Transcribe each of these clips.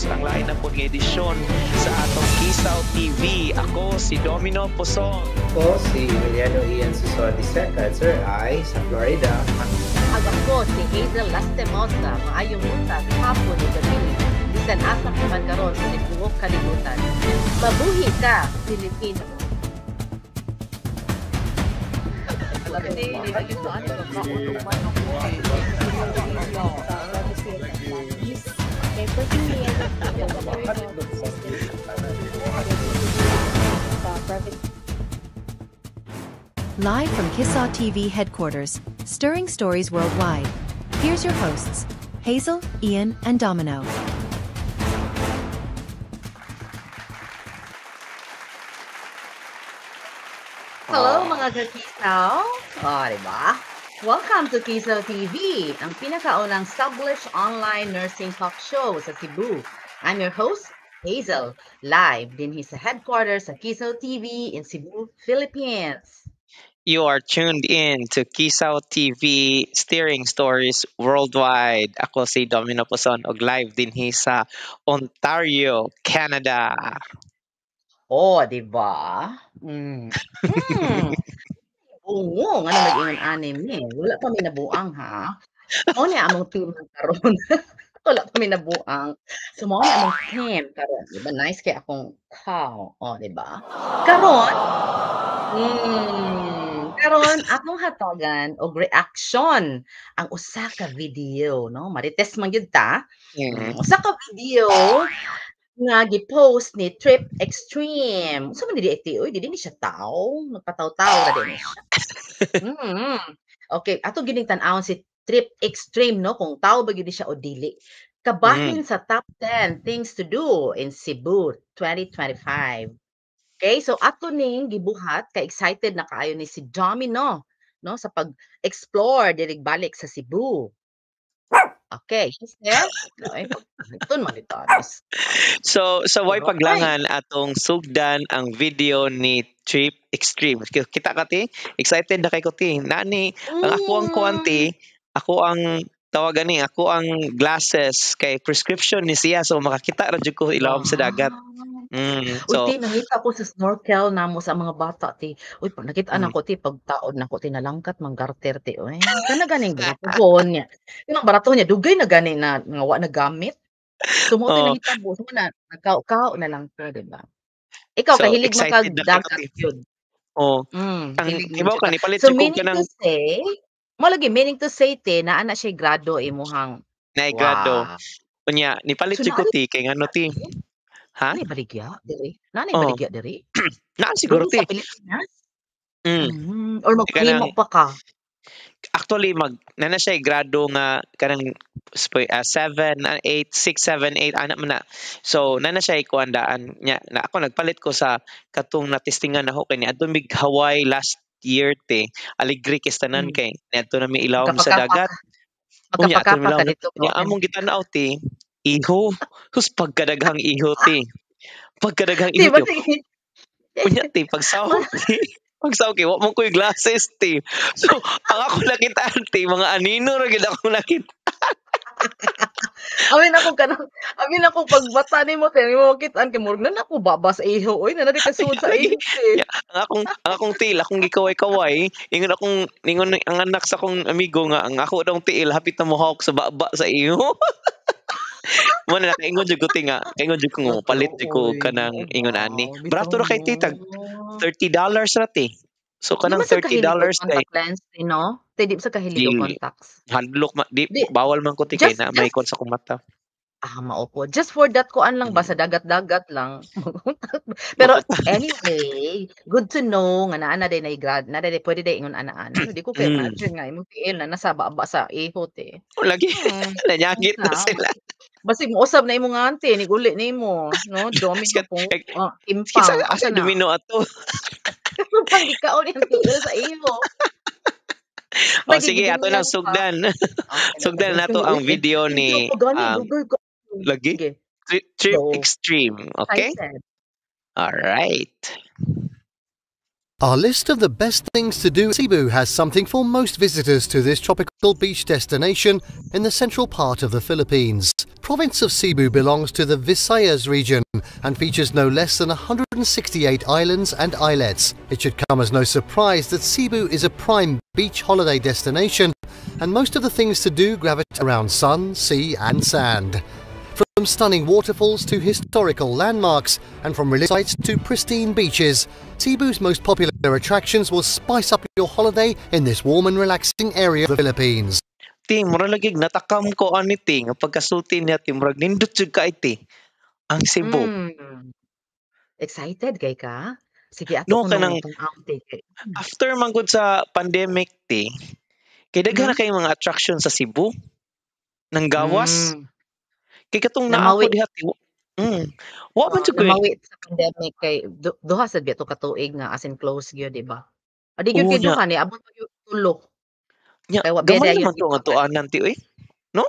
Ang lain na po nga edisyon sa atong Kisaw TV. Ako si Domino Poson. Ako si Emiliano Ian Susuan II, Sir I, sa Florida. Ag ako si Hazel Lastimosa, maayong buntag, hapon ug gabi. Bisan asa ka man karon sa tibuok kalibutan. Mabuhi ka, Pilipino. Live from Kisaw TV headquarters, stirring stories worldwide. Here's your hosts, Hazel, Ian, and Domino. Hello, mga kakisaw! O, diba? Welcome to Kisaw TV, ang pinakaunang established online nursing talk show sa Cebu. I'm your host, Hazel, live dinhi sa headquarters sa Kisaw TV in Cebu, Philippines. You are tuned in to Kisaw TV, steering stories worldwide. Ako si Domino Poson og live dinhi sa Ontario, Canada. Oh, di ba? Mm. Oo, ngano nag-ingon ani mi. Wala pa mi nabuang ha. Mao ni among team karon. Wala pa mi nabuang. So mao ni among team karon. Di ba nice kay akong cow. Oh, di ba? Karon, karon akong hatagan og reaction ang usa ka video, no? Marites man gyud ta. Usa ka video nga gi-post ni Trip Extreme. Unsa man ni di oy, dili ni siya tao, nagpataw-taw ra din siya. Okay, ato gining tan-awon si Trip Extreme, no, kung tao ba gyud ni siya o dili. Kabahin sa top 10 things to do in Cebu 2025. Okay, so ato ning gibuhat kay excited na kaayo ni si Domino, no, sa pag-explore diri balik sa Cebu. Okay, sister. Ay, pagton man ito. So, sa way paglangan atong sugdan ang video ni Trip Extreme. Kita ka ti, excited na kay ko ti. Nani, ang ako ang kuan ti, ako ang tawagan ni, ako ang glasses kay prescription ni siya, so makakita ra jud ko ilawom sa dagat. Uy, So ti, nangita ko sa snorkel namo sa mga bata ti. Uy, pag nakita nako ti, pagtaod nako ti, nalangkat mang garter ti. Uy, kana ganing baratuhon niya. Kanang baratuhon niya dugay na gani na nga wa nagamit. So mo ti nahitabo, so na nagkao-kao na lang ko, di ba? Ikaw So, kahilig man kag excited na kay ko dagat ti. gyud. Oh. Ang Hilig man hibaw jud ka ka. nipalit So jud kog meaning kanang to say, mo lagi meaning to say te naa na siya grado imuhang Naay grado. Wow. Unya nipalit So jud ko naa ti kay ngano ti? Ha? Naay baligya diri? Naa Oh. baligya diri? Naa siguro Diri sa ti. Pilipinas? Or Kanang magpahimo pa ka? Actually mag naa na siya grado nga kanang 7, 8, 6, 7, 8 ana man na. So naa na siya kuan daan nya na ako nagpalit ko sa katong natestingan nako kay niadto mig Hawaii last year te. Alegre kay tanan kay niadto na mi ilawom sa Magkapakapa dagat. ka. Unya ato Magkapakapa mi ka ilawom dito, nya Owen. among gitan-aw te, iho. Sus pagkadaghang iho te. Pagkadaghang Di iho ba te. sige. Unya te pagsawag te. Pagsawag kay wa man koy glasses te. So ang ako nakitaan te mga anino ra gyud ako nakita. Amin ako kanang, amin ako pagbata nimo te, nimo makitaan kay murag na ako baba sa iho oy, na di ka sud sa Lagi. iho te. Ya, ang akong tiil akong gikaway-kaway, ingon akong ingon ang anak sa akong amigo nga ang ako daw tiil hapit na mohawk sa baba sa iho. Mo na nakaingon jud ko ti nga, kaingon jud ko nga palit jud ko Oy, kanang ingon ani. wow, bitaw Barato ra kay ti tag mo. $30 ra ti. So Di kanang man sa thirty kahilig og dollars kay contact lens, ti, no? Ti di sa kahilig og Dili. contacts. Hadlok ma, di, Di, bawal man ko ti kay just, na may just kon sa akong mata. Ah, mao po. Just for that kuan lang ba sa dagat-dagat lang. Pero anyway, good to know nga naa na day grad, naa day pwede day ingon ana-ana. No, di ko kay imagine nga imong tiil na nasa baba sa iho te. Oh, lagi. Nanyagit na sila. Basig mousab na imong auntie ni guli nimo, no? Domino Sikat, po. eh, Oh, kinsa timpang. asa Asa na? domino ato? Pang gikaon ang tiil sa iho. Oh, May sige, ato nang gigidumihan pa. sugdan. Okay, Sugdan nato ang video ni, Hindi ko gani, dugay ko. Lagi? Sige. Trip Go. Extreme, okay? Excited. All right. Our list of the best things to do in Cebu has something for most visitors to this tropical beach destination in the central part of the Philippines. Province of Cebu belongs to the Visayas region and features no less than 168 islands and islets. It should come as no surprise that Cebu is a prime beach holiday destination, and most of the things to do gravitate around sun, sea and sand. From stunning waterfalls to historical landmarks, and from religious sites to pristine beaches, Cebu's most popular attractions will spice up your holiday in this warm and relaxing area of the Philippines. Ti, mura lagi natakam ko ani ti nga pagkasulti niya ti, murag nindot jud kay ti ang Cebu. Excited kay ka? Sige, ato No, ko kanang nung tan-awon te kay. After man gud sa pandemic ti, kay daghan na kay mga attraction sa Cebu. Nang gawas. Kay katong naa ko Namawi. diha ti, wa man Oo, jud koy namawi sa pandemic kay duha sad biya to ka tuig nga as in close gyud, di ba? Adi gyud Oo kay nya. duha niabot pa gyud tulo. Nya Kay wa biya gamay dayon naman to nga gipakan. tuanan ti oy, no?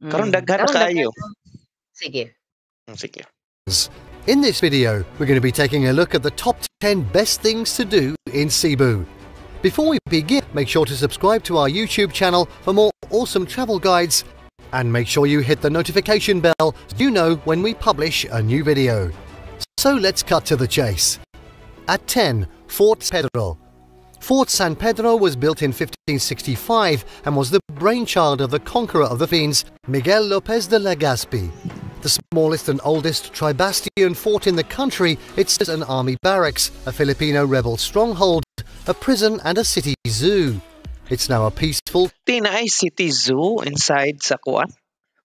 Karon daghan na Karon daghan kaayo. no. Sige. Sige. In this video, we're going to be taking a look at the top 10 best things to do in Cebu. Before we begin, make sure to subscribe to our YouTube channel for more awesome travel guides and make sure you hit the notification bell so you know when we publish a new video. So let's cut to the chase. At 10, Fort Pedro. Fort San Pedro was built in 1565 and was the brainchild of the conqueror of the Philippines, Miguel Lopez de Legazpi. The smallest and oldest tribastion fort in the country, it's an army barracks, a Filipino rebel stronghold, a prison and a city zoo. It's now a peaceful Ti, naay city zoo inside sa kuan?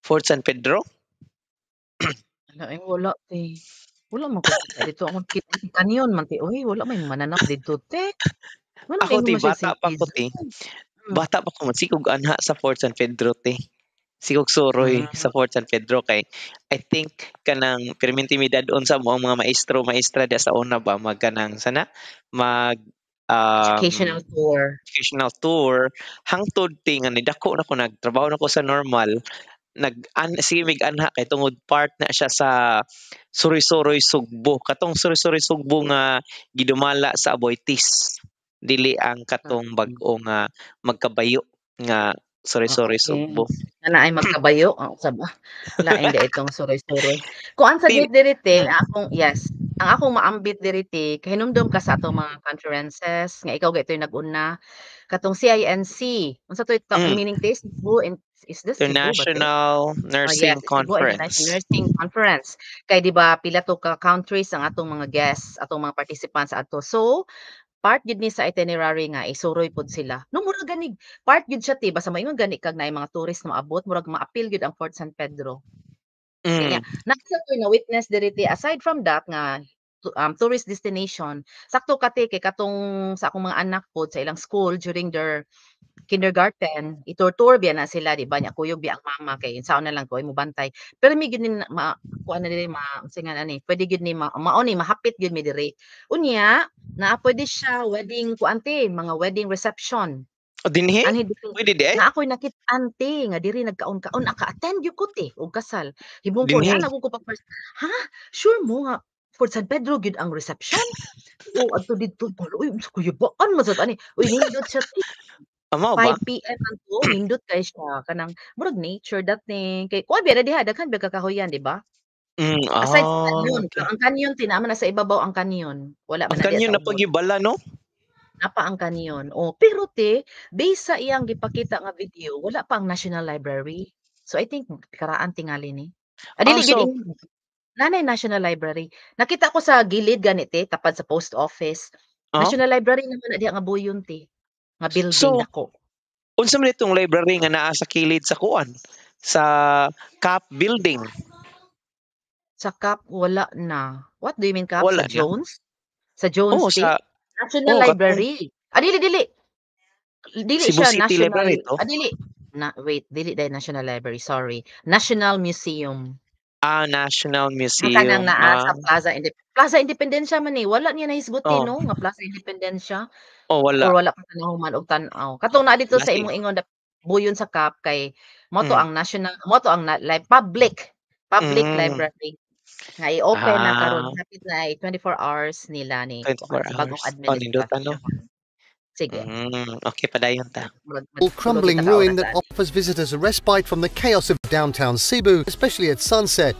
Fort San Pedro? Ala, eh, wala te. Wala man ko kita dito akong kanyon man ti oy, wala may mananap didto te. Wala Ako may ti man siya bata pa city ko ti. zoo. Bata pa ko masigog anha sa Fort San Pedro ti. Sigog suroy sa Fort San Pedro kay I think kanang perminti mi dad-on sa mo ang mga maestro maestra diya sa una ba mag kanang sana mag Educational tour. Educational tour hangtod ti nga nidako na ko, nagtrabaho na ko sa normal, nag an sige mig anha kay tungod part na siya sa Suroy-suroy Sugbo, katong Suroy-suroy Sugbo nga gidumala sa Aboitiz, dili ang katong bag-o nga magkabayo nga Suroy-suroy Sugbo. Na naay magkabayo, ang usa ba? Lain di itong suroy-suroy. Kuan sa Ti gid diri te, ang akong yes, ang akong maambit diri te, kahinumdom ka sa atong mga conferences nga ikaw gaytoy nag-una, katong CINC, unsa toy meaning te, Cebu in is this Cebu ba te? International Oh, Nursing yes, Cebu International Conference. Nursing Conference. Kay di ba pila to ka countries ang atong mga guests, atong mga participants adto. So, part gyud ni sa itinerary nga isuroy pod sila. No, murag ganig part gyud siya te, basta maingon gani kag naay mga tourist na moabot, murag maapil gyud ang Fort San Pedro. Kaya naa koy na witness diri te, aside from that nga tourist destination, sakto ka te kay katong sa akong mga anak pod sa ilang school during their kindergarten, i-tour-tour biya na sila, di ba, nya kuyog biya ang mama kay unsaon na lang ko ay mobantay. Pero mi gyud ni ma kuan na diri ma unsa nga ani, pwede gyud ni mao ni mahapit gyud mi diri. Unya, naa pwede siya wedding kuan te, mga wedding reception. O dinhi? Anhi diri Pwede di ay? naa koy nakit-an te nga diri nagkaon-kaon, naka-attend gyud ko te og kasal. Hibong ko Dinhi? niana ko pag first, "Ha? Sure mo nga Fort San Pedro gyud ang reception?" Oo, adto didto uy, unsa kuyabaan man sad ani. Uy, nindot siya te. Ah, mao ba? 5 PM man to, nindot kay siya kanang murag nature dating kay kuan biya na diha, daghan biya kakahuyan, di ba? Aside sa canyon, ang canyon te naa man na sa ibabaw ang canyon, wala man Ang na diha canyon sa na ubos. pag-ibala, no? Naa pa ang canyon, oh. Pero te, base sa iyang gipakita nga video, wala pa ang National Library. So I think karaan tingali ni. Ah, dili gyud So naa nay National Library. Nakita ko sa gilid gani te, tapad sa post office. National Library naman na diha nga buyon te, nga building So, dako. Unsa man itong library nga naa sa kilid sa kuan? Sa CAP building? Sa CAP wala na. What do you mean CAP? Wala Sa na. Jones? Sa Jones Oo, te? sa National oo, katong Library. Ah, dili dili. Dili Cebu siya City national Library to? Ah, dili. Na wait, dili diay National Library, sorry. National Museum. Ah, National Ang Museum. kanang naa sa Plaza Independencia man eh. Wala niya nahisguti no nga Plaza Independencia. Oh, wala. Or wala pa nahuman og tan-aw. Katong naa dito sa Laki. imong ingon buyon sa CAP kay mo to ang national, mo to ang na, like, public library. Nga i-open na karon Ah. hapit na 24 hours nila ni kuan 24 sa bagong hours. Oh, nindot ano? administrasyon. Sige. Okay, padayon ta. Murag matulog Crumbling kita ka ruin oras that ani. Offers visitors a respite from the chaos of downtown Cebu, especially at sunset.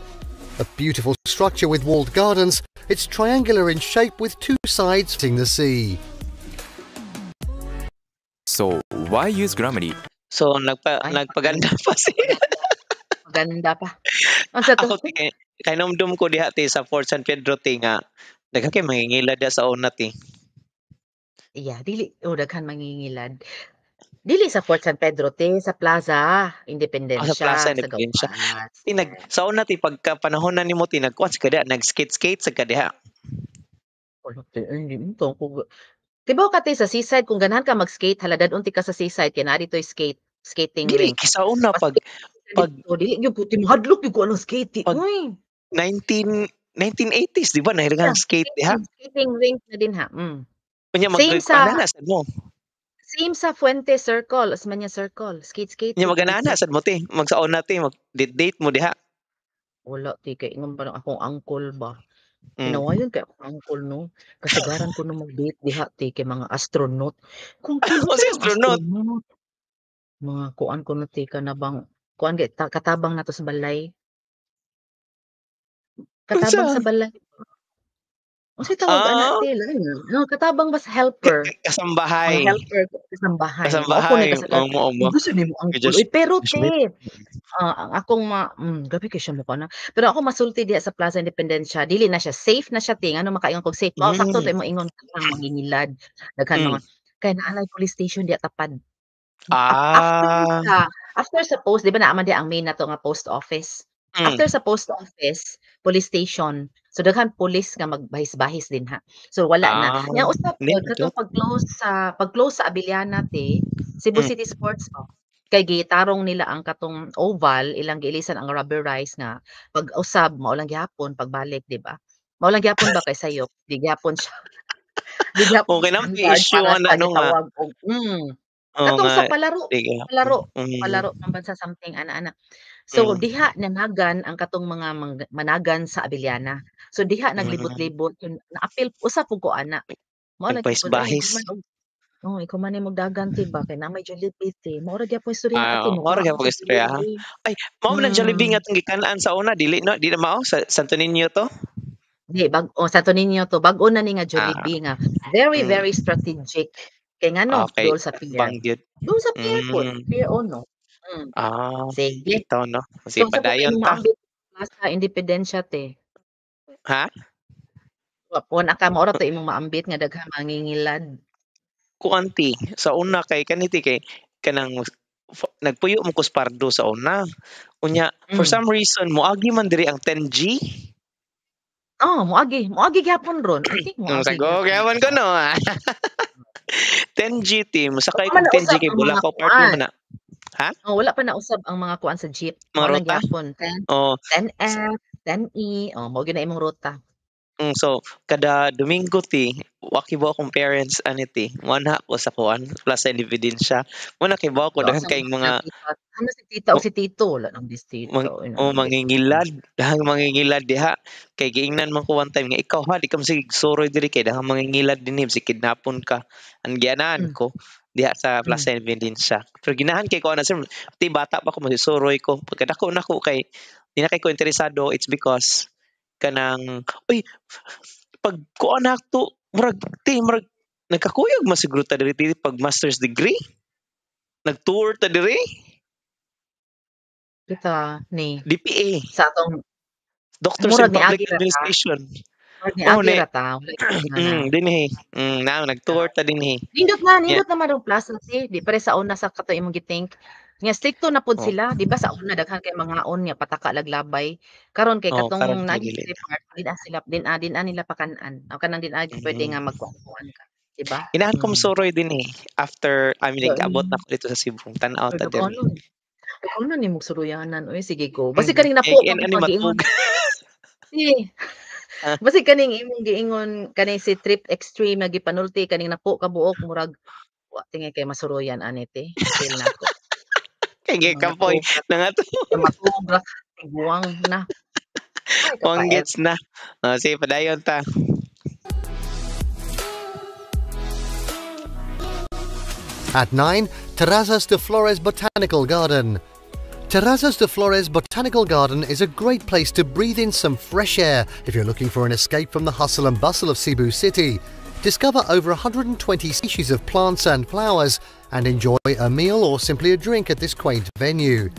A beautiful structure with walled gardens, it's triangular in shape with two sides facing the sea. So, why use Grammarly? So Ay, nagpaganda pa siya. Maganda pa. Unsa to? Ako ti kay kahinumdom ko diha ti sa Fort San Pedro ti nga daghan kay mangingilad diha sa una ti. Yeah, dili oh, daghan mangingilad. Dili sa Fort San Pedro te, sa Plaza Ah, sa Independencia Plaza sa Independencia. gawas. Ti nag sa una ti pagka panahon na nimo ti nagkuan sa ka diha, nag-skate-skate sad ka diha. Wala te, ay hindi mo ko kibaw ka te sa seaside kung ganahan ka mag-skate hala dad-on ti ka sa seaside kay naa ditoy skating Dili rink. kay sa una pag Pa-skate pag didto dili gyud ko mahadlok gyud ko anang skate ti pag uy. 1980s di ba Yeah, nahilig skate diha? Skating skating rink na dinha. Unya mag Same sa ana sad mo. Same sa Fuente Circle, Osmeña Circle, skate-skate Nya jud maganana didto. sad mo te, mag sa una te, mag date-date mo diha. Wala te, kay ingon pa ng akong uncle ba. Hinawayon kay akong uncle 'no, kasagaran kuno mag-date diha te kay mga astronaut. Kung Unsay unsa nang astronaut? astronaut? Mga kuan kuno te kana bang kuan kay ta katabang nato sa balay. Katabang Unsa? sa balay. Unsay tawag ana te, lain no, katabang ba sa helper. Mga Kasambahay. helper, kasambahay. Mao ko ni Kasambahay, kasagaran oo mao ba? gusto nimo uncle Just uy, pero te, ang akong grabe kay siya mukha na. Pero ako masulti diha sa Plaza Independencia, dili na siya safe na siya te, nganong makaingon kog safe, mao sakto to imong ingon daghang mangingilad, daghan mga kay naa nay police station diha tapad. After sa after sa post, 'di ba naa man diha ang main nato nga post office? After sa post office, police station. So daghan pulis nga magbahis-bahis dinha. So wala na. Nya usab pod katong Nindot. pag-close sa Abellana te, Cebu City Sports Hub, kay gitarong nila ang katong oval, ilang giilisan ang rubberized nga pag-usab mao lang gihapon pagbalik, 'di ba? Mao lang gihapon ba kay sayop, di gihapon siya di gihapon Okay na may standard issue para ana sa no nga gitawag og Oo katong nga, sa palaro di gihapon, palaro palaro pambansa something ana-ana. So diha nanagan ang katong mga managan sa Abellana. So diha naglibot-libot yun naapil usa pud ko ana. Mao lang gyud ay Nagbahis-bahis. ikaw man og oh, ikaw man nimog dagan te ba kay naa may Jollibee te. Mao ra gyapon istorya Ah, ate mao ra mokuha gyapon ko sa istorya. Jollibee. Ay, mao man ang Jollibee nga atong gikan-an sa una dili no, di na mao sa Santo Niño to? Di bag-o Santo Niño to, bag-o na ni nga Jollibee nga very, very strategic. Kay ngano Okay, duol sa pier. bang gyud. Duol sa pier pod, Pier 1. Ah, Sige. bitaw no. So Sige unsa pa kay padayon imong ta. maambit sa Independencia te? Ha? Wa na ka mao ra to imong maambit nga daghang mangingilad. Kuan te, sa una kay kani te kay kanang nagpuyo man ko sa Pardo sa una. Unya for some reason moagi man diri ang 10G. Oh, moagi, moagi gyapon ron. I think moagi Sago gyapon. gyapon ko no. 10G te, mosakay Wala pa kog 10G nausab kay ang mga Bulacau Pardo kuan. man na. Ha? Oh, wala pa nausab ang mga kuan sa jeep. Mga Mao lang ruta? gyapon 10, Oo. 10F, 10E, oh mao gyud na imong ruta. So kada Domingo te, wa kibaw akong parents ani te, moanha ko sa kuan, Plaza Independencia. Mo na kibaw ko daghan Asa kayong man mga sila tita? Ano si tita o si tito? Wala nang bis tito, uy, oh, nang bis mangingilad, daghang mangingilad diha. Kay giingnan man ko one time nga ikaw ha, di ka masigig suroy diri kay daghang mangingilad dinhi bisig kidnapon ka. Ang gianaan ko diha sa Plaza Independencia. Pero ginahan kay ko ana sir, ti bata pa ko masisuroy ko. Pagkadako nako kay di na kay ko interesado, it's because kanang uy pag kuan na to murag ti murag nagkakuyog man siguro ta diri ti pag master's degree. Nag-tour ta diri. Kita ni DPA. Sa atong Doctors in Murag Public niagi ra ta. Administration. Murag Oh, niagi ni ra ta, wala gyud na. Dinhi. Na nag-tour ta dinhi. Nindot na, Yeah. nindot naman ang plaza te, di pare sa una sa kato imong gi-think. Nga strikto na pud sila, di ba sa una daghan kay mangaon nga pataka laglabay. Karon kay Oh, katong karon kay naagi dili sila na. part, di na sila din nila pakan-an. O kanang di na pwede nga magkuan-kuan ka, di ba? Ganahan ko mosuroy dinhi after I mean nag-abot na ko dito sa Cebu, tan-aw ta diri. Daghanon nimog suruyanan oy, sige go. Basi kaning Kay napo ani ka giingon. matug. Eh. Ah. Basi kaning imong giingon kaning si Trip Extreme nga gipanulti kaning napo ka buok murag wa tingay kay masuruyan ani te, feel nako. Kay Mga gikapoy tuga. nangato. Matuog ra tiguang na. Wang Kapaet. gets na. Oh, sige, padayon ta. At 9, Terrazas de Flores Botanical Garden. Terrazas de Flores Botanical Garden is a great place to breathe in some fresh air if you're looking for an escape from the hustle and bustle of Cebu City. Discover over 120 species of plants and flowers and enjoy a meal or simply a drink at this quaint venue.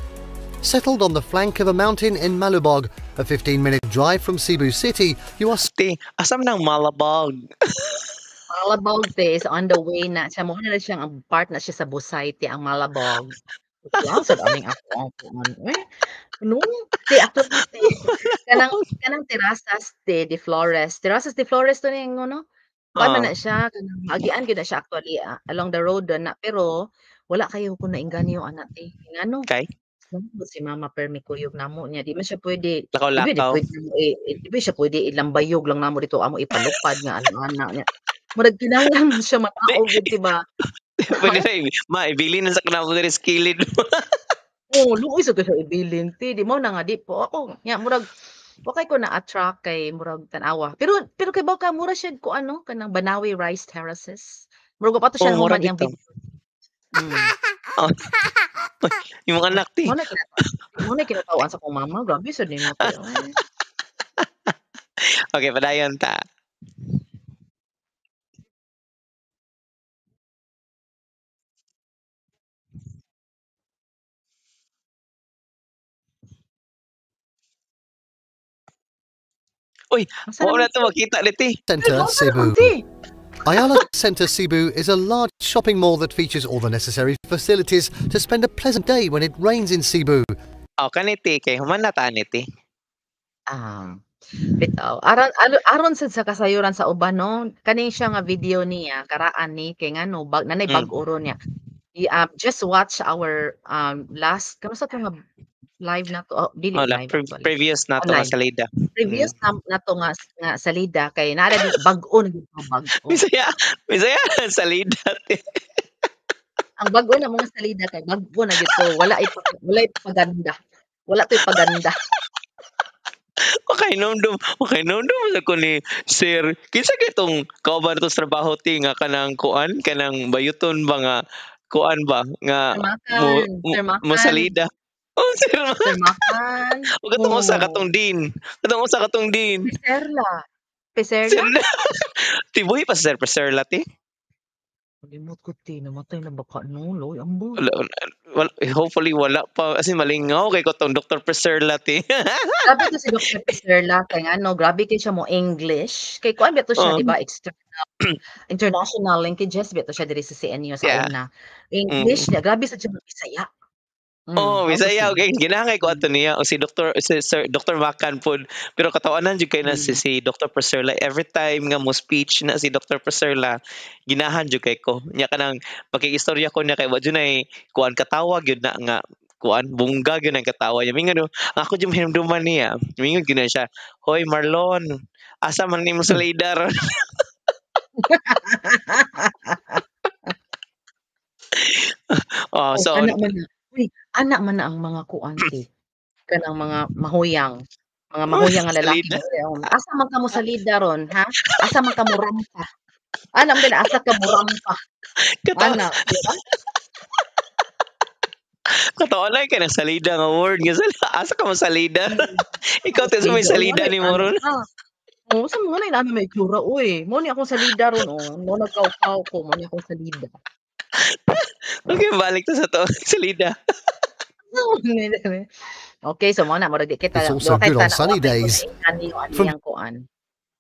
Settled on the flank of a mountain in Malubog, a 15-minute drive from Cebu City, you are Ti, asam nang Malabog? Malabog te is on the way na siya mo na siyang ang part na siya sa Busay te ang Malabog. Lang sad aning ako ang kuan eh. No, te actually te kanang Terrazas te de Flores. Terrazas de Flores to ning ano? Kuan man na siya kanang maagian gyud na siya actually along the road na pero wala kayo ko nainganyo ana te. Ngano? Kay? Si mama permi kuyog namo niya di man siya pwede Lakaw-lakaw. Di ba siya pwede ilambayog lang namo dito amo ipalupad nga ana niya. Murag kinahanglan man siya mataog gud di ba? Pwede na maibili na sa kanamo diri sa kilid. Oh, luoy sa gyud ibilin ti di mo na nga di po ako nya murag wa kay ko na-attract kay murag tan-awa. Pero pero kay ka mura siya ko ano kanang Banawe Rice Terraces. Murag wa pa to siya Oh, mura human iyang bitaw. video. Mm. Oh. Yung mga anak ti. Mo na kinatawaan sa akong mama, grabe sad nimo te. Oy. Okay, padayon ta. Uy, Asa wala naman na to makita ni. Center Cebu. Ayala Center Cebu is a large shopping mall that features all the necessary facilities to spend a pleasant day when it rains in Cebu. Oh, kani ti kay human na ta ni ti. Bitaw. Aron sad sa kasayuran sa uban no, kani siya nga video niya karaan ni kay ngano bag nanay bag-o ron niya. Just watch our last kamusta to nga live na to? Oh, dili Oh, live actually. Previous na to nga Online. salida. Previous na to nga salida kay naa di bag-o na gyud to, bag-o. Bisaya salida ti. Ang bag-o na mga salida kay bag-o na gyud to, wala paganda. Wala to'y paganda. Okay, nomdum sa ko ni sir. Kinsa kay tong kauban to sa trabaho ti nga kanang kuan, kanang bayuton ba nga kuan ba nga mo salida. Oh, sir, Sir Makan. O katong usa katong din. Katong usa katong din. Peserla. Peserla? Ti buhi pa sir Peserla ti. Limot ko ti, namatay na baka no, loy ambo. Wala, hopefully wala pa kasi malingaw kay katong Dr. Peserla ti. Grabe to si Dr. Peserla kay ngano, grabe kay siya mo English. Kay kuan ba to siya, di ba? External international linkages ba to siya diri sa CNU sa una. English niya, grabe sa siya Bisaya. Oh, Bisaya okay. Ginangay ko ato niya o si Dr. si Sir Dr. Makan pod. Pero katawanan jud kay na si Dr. Preserla every time nga mo speech na si Dr. Preserla ginahan jud kay ko. Nya kanang makigistorya ko niya kay wa jud nay kuan katawa gyud na nga kuan bungga gyud ang katawa niya. Mingon ako jud mahinumduman niya. Mingon gyud na siya, "Hoy Marlon, asa man nimo sa lidar?" Oh, so anak man na. Uy, anak man na ang mga kuan ti. Kanang mga mahuyang. Mga mahuyang nga lalaki. Asa man ka mo salida ron, ha? Asa man ka mo rampa? Ana man asa ka mo rampa? Ana, di ba? Katawa lang kay nang salida nga word nga asa ka mo salida? Ikaw te may salida nimo ron. Oo, sa mga na may itsura oy. Mo ni akong salida ron oh. Mo nagkaw-kaw ko, mo ni akong salida. Okay, balik ta sa to salida. Okay, so mo na murag di kita It's also good on sunny days.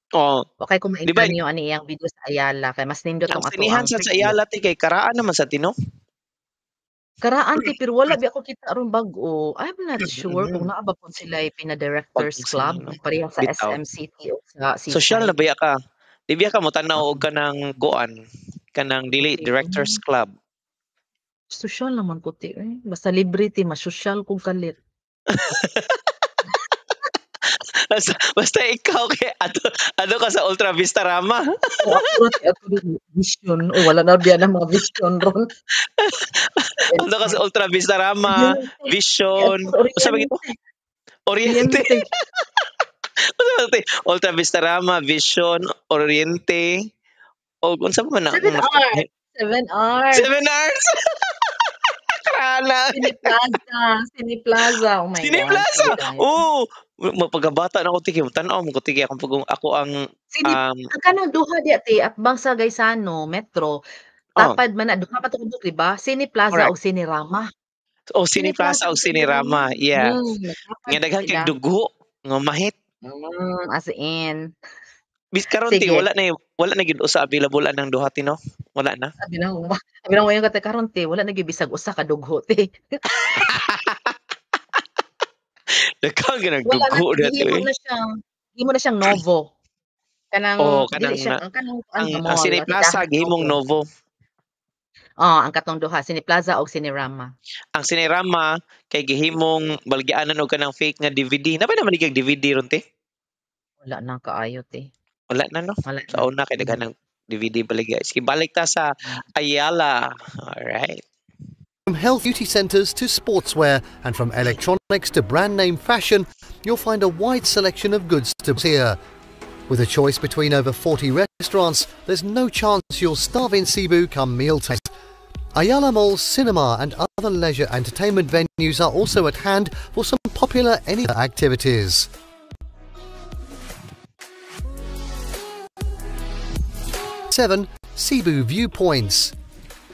Oh. Okay kung mainganyo ani iyang video sa Ayala kay mas nindot tong ato. Ang sa Ayala ti kay karaan naman sa tino. Karaan ti pero wala bi ako kita aron bag-o. I'm not sure kung naa ba pud sila pina-directors club pareha sa SM City o sa Seaside. Social na baya ka. Di biya ka mo tan-aw og kanang kuan, kanang dili directors club. Social naman ko ti eh. Basta libre ti masosyal kog kalit. Basta ikaw kay ato ka sa Ultra Vista Rama. O ako ato vision o wala na biya na mga vision ron. Ato ka sa Ultra Vista Rama, Vision. Usa ba gito? Oriente. Ultra Vistarama, Vision, Oriente, o unsa pa man na 7 Arts, 7 Arts. 7 Arts. Krana. Cineplaza, Cineplaza. Oh my Cine God. Plaza. Sige tayo. Oo, mapagkabata na ako tiki, tan-aw mo ko tiki akong pag ako ang Cine ang kanang duha diha te atbang sa Gaisano Metro, tapad man na duha pa to ka buok, di ba? Cineplaza Correct. o Cinerama. O Cineplaza Cineplaza o o Cinerama. Cinerama, yeah. Tapad Nga daghan kay sila. dugo nga mahit. As in. Bis karon ti Sige. wala na gyud usa available anang duha ti, no? Wala na. Sabi na ba, sabi na ko karon te wala na gyud bisag usa ka dugho te. Daghan gyud nag Wala na dugo diha te gihimo oy. na siyang gihimo na siyang Novo. Kanang Oh, dili kanang siya na ang kanang kuan ang nga ang mall, Cineplaza tindahan gihimong Novo. Novo. Oh, ang katong duha, Cineplaza ug Cinerama. Ang Cinerama kay gihimong baligyanan og kanang fake nga DVD. Naa ba na maligya DVD ron te? Wala na kaayo te. Wala na, no? Wala Sa na. una kay daghan ng DVD baligya. Sige, balik ta sa Ayala. Alright. From health beauty centers to sportswear and from electronics to brand name fashion, you'll find a wide selection of goods to here. With a choice between over 40 restaurants, there's no chance you'll starve in Cebu come mealtime. Ayala Mall's cinema and other leisure entertainment venues are also at hand for some popular any activities. 7. Cebu Viewpoints.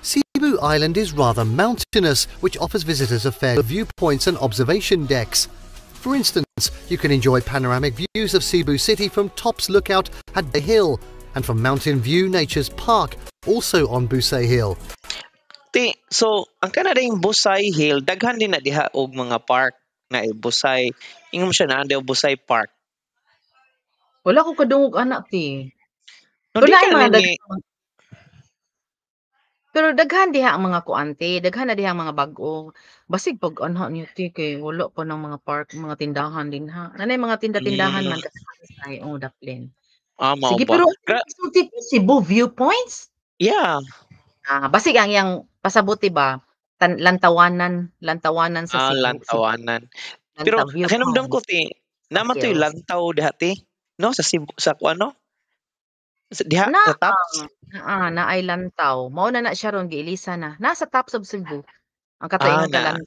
Cebu Island is rather mountainous, which offers visitors a fair viewpoints and observation decks. For instance, you can enjoy panoramic views of Cebu City from Tops Lookout at the Hill and from Mountain View Nature's Park, also on Busay Hill. Ti, so ang kana ding Busay Hill, daghan din na diha og mga park na Busay. Ingon mo siya na daw Busay Park. Wala ko kadungog ana te. No, di Wala ka ay mga nini daghan. Pero daghan diha ang mga kuan te, daghan na diha ang mga bag-o. Basig pag anha niyo te kay wala pa ng mga park, mga tindahan din ha. Nanay mga tinda-tindahan man kasi oh daplin. Ah, mao Sige ba? pero sulti Cebu Viewpoints? Yeah. Ah, basig ang iyang pasabot ba? Lantawanan, lantawanan sa Ah, Cebu. lantawanan. Pero Lanta hinumdum ko Viewpoints. te, naa man to'y Hills. lantaw diha te, no, sa Cebu, sa kuan no? Sa diha Naa, sa tops? naa naay lantaw. Mao na na siya ron giilisa na. Nasa tops of Cebu. Ang kato Ah, ingon ka na. lan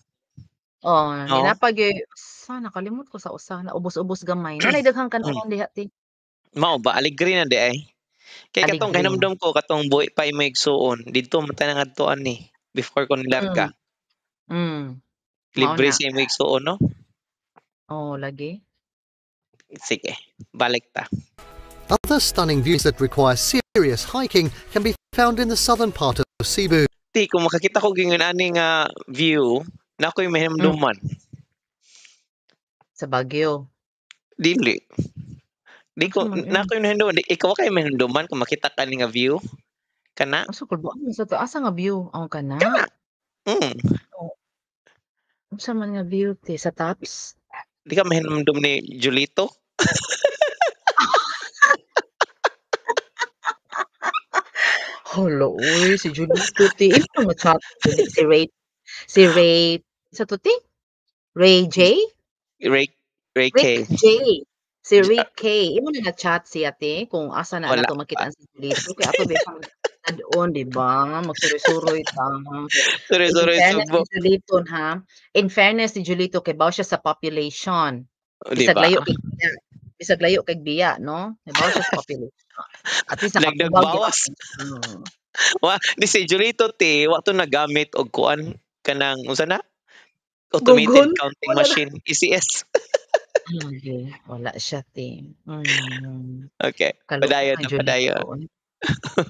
oh, No? ni gyud sa nakalimot ko sa usa, naubos-ubos gamay. Nanay daghang kan-awan diha te. Mao ba aligre na di ay. Kay katong Aligre. kahinumdom ko katong buhi pa imoy igsuon didto man ta nangadtuan ni before ko nilarga. Mao Libre na. sa imoy igsuon, no? Oh, lagi. Sige, balik ta. Other stunning views that require serious hiking can be found in the southern part of Cebu. Ti, kung makakita ko gyud ani nga view, na ako'y mahinumduman. Sa Baguio. Dili. Di ko Asa man na ako'y mahinumduman. Di, ikaw kay mahinumduman kung makita ka ni nga view? Kana? Asa ko ba? Sa to asa nga view? Oh, kana. Kana. Oh. Unsa man nga view te sa tops? Di ka mahinumdum ni Julito? Hala oy, si Julito te. Imo nga chat si Ray, si Ray sa to te? Ray J? Ray, Ray K. Rick J. Si Rick K. Imo na na-chat siya te kung asa na Wala nato makita si Julito kay ato ba siyang doon, di ba? Magsuroy-suroy ta. Suroy-suroy In fairness Sugbo. ni Julito ha. In fairness ni Julito kay baw siya sa population. O, di Bisag ba? layo kay biya. Bisag layo kay biya, no? Baw siya sa population. At least Dagdag nakatubag bawas. gyud. Wa, di si Julito te, wa to nagamit og kuan kanang unsa na? Automated Google? counting Wala na. machine, ECS. Lagi. Wala siya te. Okay, Kaloka padayon kang na padayon. Julito.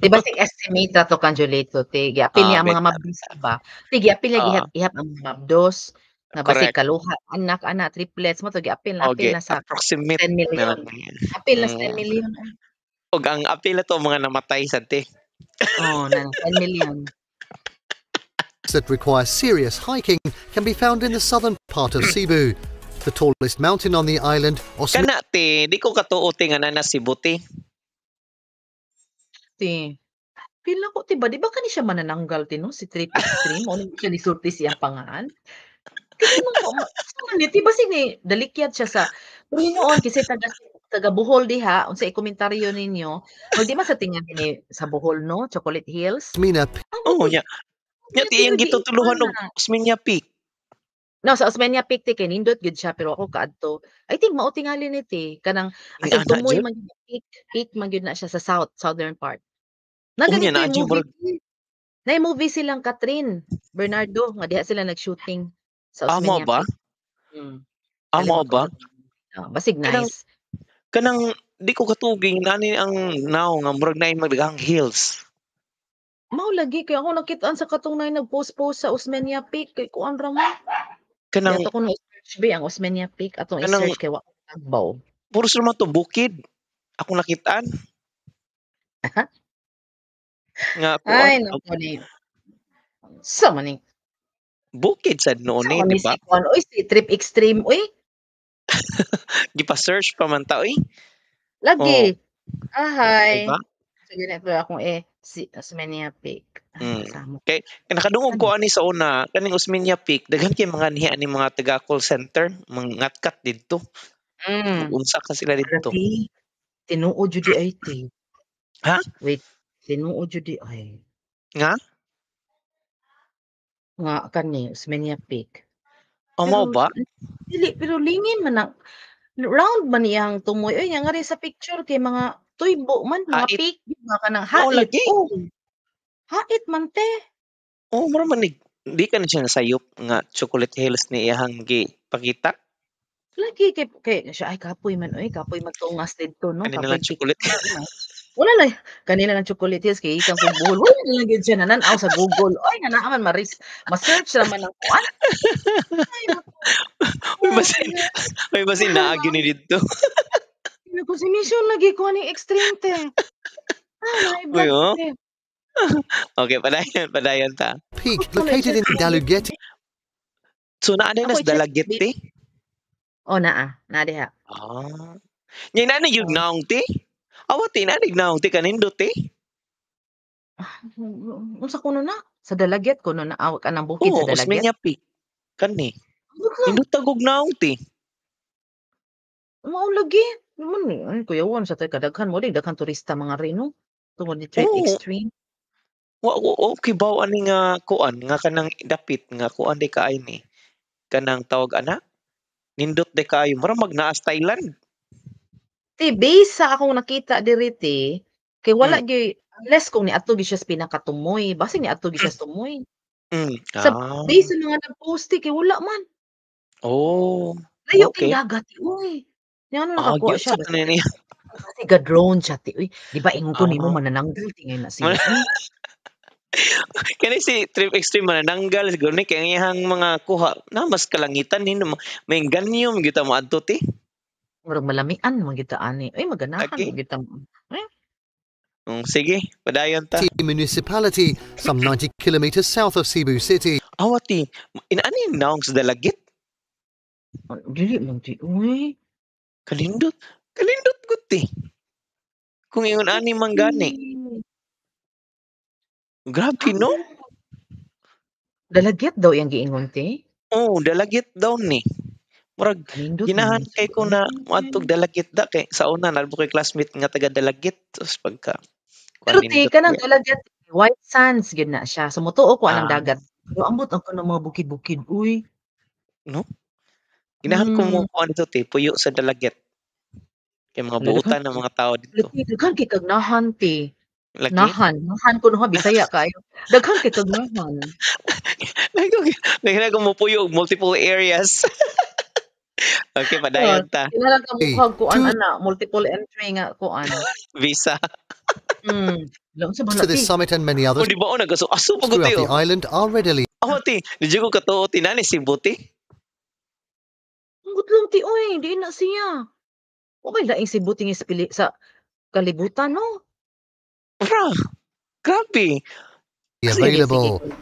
Di ba si estimate ra to kang Julito te? Giapil niya ang mga beta. mabdos ba? Te giapil niya gihap ang mga mabdos. Nga basig Correct. kaluha anak ana triplets mo to giapil na apil Okay, na sa approximate 10 na million. lang yan. Apil na sa 10 million. Og ang apil na to mga namatay sad te. Oh, na 10 million. That require serious hiking can be found in the southern part of Cebu. The tallest mountain on the island, Osmia Kana te, di ko katuo te nga naa na Cebu te. Te. Pila ko te ba di ba kani siya manananggal te no si Trip Extreme mo siya nisulti siyang pangan. Kasi man ko sa man ni ti basig ni dalikyat siya sa pero hinuon kasi taga taga Bohol diha, unsay komentaryo ninyo? O di man sa tingali ni sa Bohol, no, Chocolate Hills? Osmeña Oh, nya. Nya ti iyang gitutuluhan og Osmeña Peak. No, sa Osmeña Peak ti kay nindot gyud siya pero ako kaadto. I think mao tingali ni ti kanang as in Ingana tumoy jud? Man gyud, peak peak man gyud na siya sa southern part. Na Unya ganito naa yung jud movie murag ti. Naay movie silang Kathryn Bernardo nga diha sila nag-shooting sa Ah, mao Osmeña ba? Peak. Ah, mao Kalimot ko ba? sa oh, basig Kanang nice. Kanang di ko katuging nani ang nawong nga murag naay magdaghang hills. Mao lagi kay ako nakit-an sa katong naay nag-post-post sa Osmeña Peak kay kuan ra man. Kanang Di ato kuno i-search be ang Osmeña Peak, atong Kanang i-search kay wa ko tagbaw. Puros ra man to bukid. Akong nakit-an. Nga kuan Ay naku ni. Unsa man ning Bukid sad nuon Unsa ni, man di ni ba? si kuan oy, si Trip Extreme oy. Gipa-search pa man ta oy. Lagi. Oh. Ahay. Di ba? Sige na pero akong si Osmeña Peak. Ay, kasama. Kay nakadungog ko Ano? ani sa una kaning Osmeña Peak daghan kay mga niya ani mga taga call center, mangatkat didto. Unsa ka sila didto. Grabe. Tinuod jud di ay te. Ha? Wait, tinuod jud di ay. Nga? Nga kani Osmeña Peak. Oh, mao Pero ba? dili pero lingin man ang round man iyang tumoy oy, nga rin sa picture kay mga tuybo man, mga Hait. peak gyud ba kanang Mao hait, lagi. oh. Hait man te. Oh, mura man nig di ka na siya nasayop nga Chocolate Hills ni iyahang gipakita? Lagi kay kay siya ay kapoy man oy, kapoy magtungas didto no, Kani na kapoy lang chocolate. Wala lang kanina lang Chocolate Hills kay gikan kog Bohol, wala na lang gyud siya nanan-aw sa Google. Oy nga naa man ma-search ra man ang kuan. Ay naku. Uy basin, uy basin naa gyud ni didto. Naku si Mission lagi ko ni extreme te. Ah, Uy, na-block oh. te. Okay, padayon, padayon ta. Peak, Ako na located in i-check. Dalaguete So naa din Ako nas i-check Dalaguete? Oh, naa, naa diha. Ah. Nya naa na gyud Oh. naong te? Awa te, naa na naong te kanindot te. Ah, unsa kuno na? Sa Dalaguete kuno na aw kanang bukid sa Oo, Dalaguete? Osmeña Peak. Kani. Ano? Nindot og naong te. Mao lagi. Man ay kuyawan sa tay kadaghan mo di daghang turista mga ri no. Tungod ni Trip Oo. Extreme. Wa wa okay baw ani nga kuan nga kanang dapit nga kuan di kaayo ni. Kanang tawag ana? Nindot di kaayo mura mag naa sa Thailand. Ti base sa akong nakita diri te, kay wala gyud unless kung niadto gyud siya sa pinakatumoy, basin niadto gyud siya sa tumoy. Sa base sa mga nag-post te kay wala man. Oh, Layo kay okay. dagat te oy. Ngano Ah, nakakuha gyud siya sa basta kanin niya. kasi ga-drone siya te oy. Di ba ingon ko nimo manananggal tingay na siya oy. Kani si Trip Extreme manananggal siguro ni kay ang iyang mga kuha na mas kalangitan ni maingganyo man gyud ta moadto te. Murag malamian man gyud ta ani. Uy maganahan Okay. man gyud ta. Eh? Sige, padayon ta. Municipality, some 90 kilometers south of Cebu City. Awa ti, inaani naong sa Dalaguete? Dili man ti oy. Kalindot, kalindot gud ti. Kung ingon ani man gani. Grabe no? Dalaguete daw iyang giingon te? Oh, Dalaguete daw ni. Murag Kanindot ginahan man kay ko na moadtog Dalaguete da kay sa una naa koy classmate nga taga Dalaguete tapos pagka kuan Pero te nindot kanang niya. Dalaguete white sands gyud na siya. So motuo ko anang dagat. Pero ambot ang kanang mga bukid-bukid uy. No? Ginahan ko mo kuan dito te, puyo sa Dalaguete. Kay mga Wala, buutan ng mga tao dito. Lagi daghan kay kag nahan te. Lagi? Nahan, nahan kuno ha Bisaya kaayo. Daghan kay kag nahan. Naghinag ko mo puyo og multiple areas. Okay, padayon ta. Kinahanglan ka mukhag kuan Two- ana, multiple entry nga kuan. Visa. Unsa ba To na this ti? summit and many O others di ba o nagaso aso pa gud throughout ti the oh. island are readily Awa ti, di jud ko katuo ti nani Cebu ti. Ambot lang ti oy, di na siya. Wa may laing Cebu tingi sa pili sa kalibutan no. Ra. Grabe. available. Sige,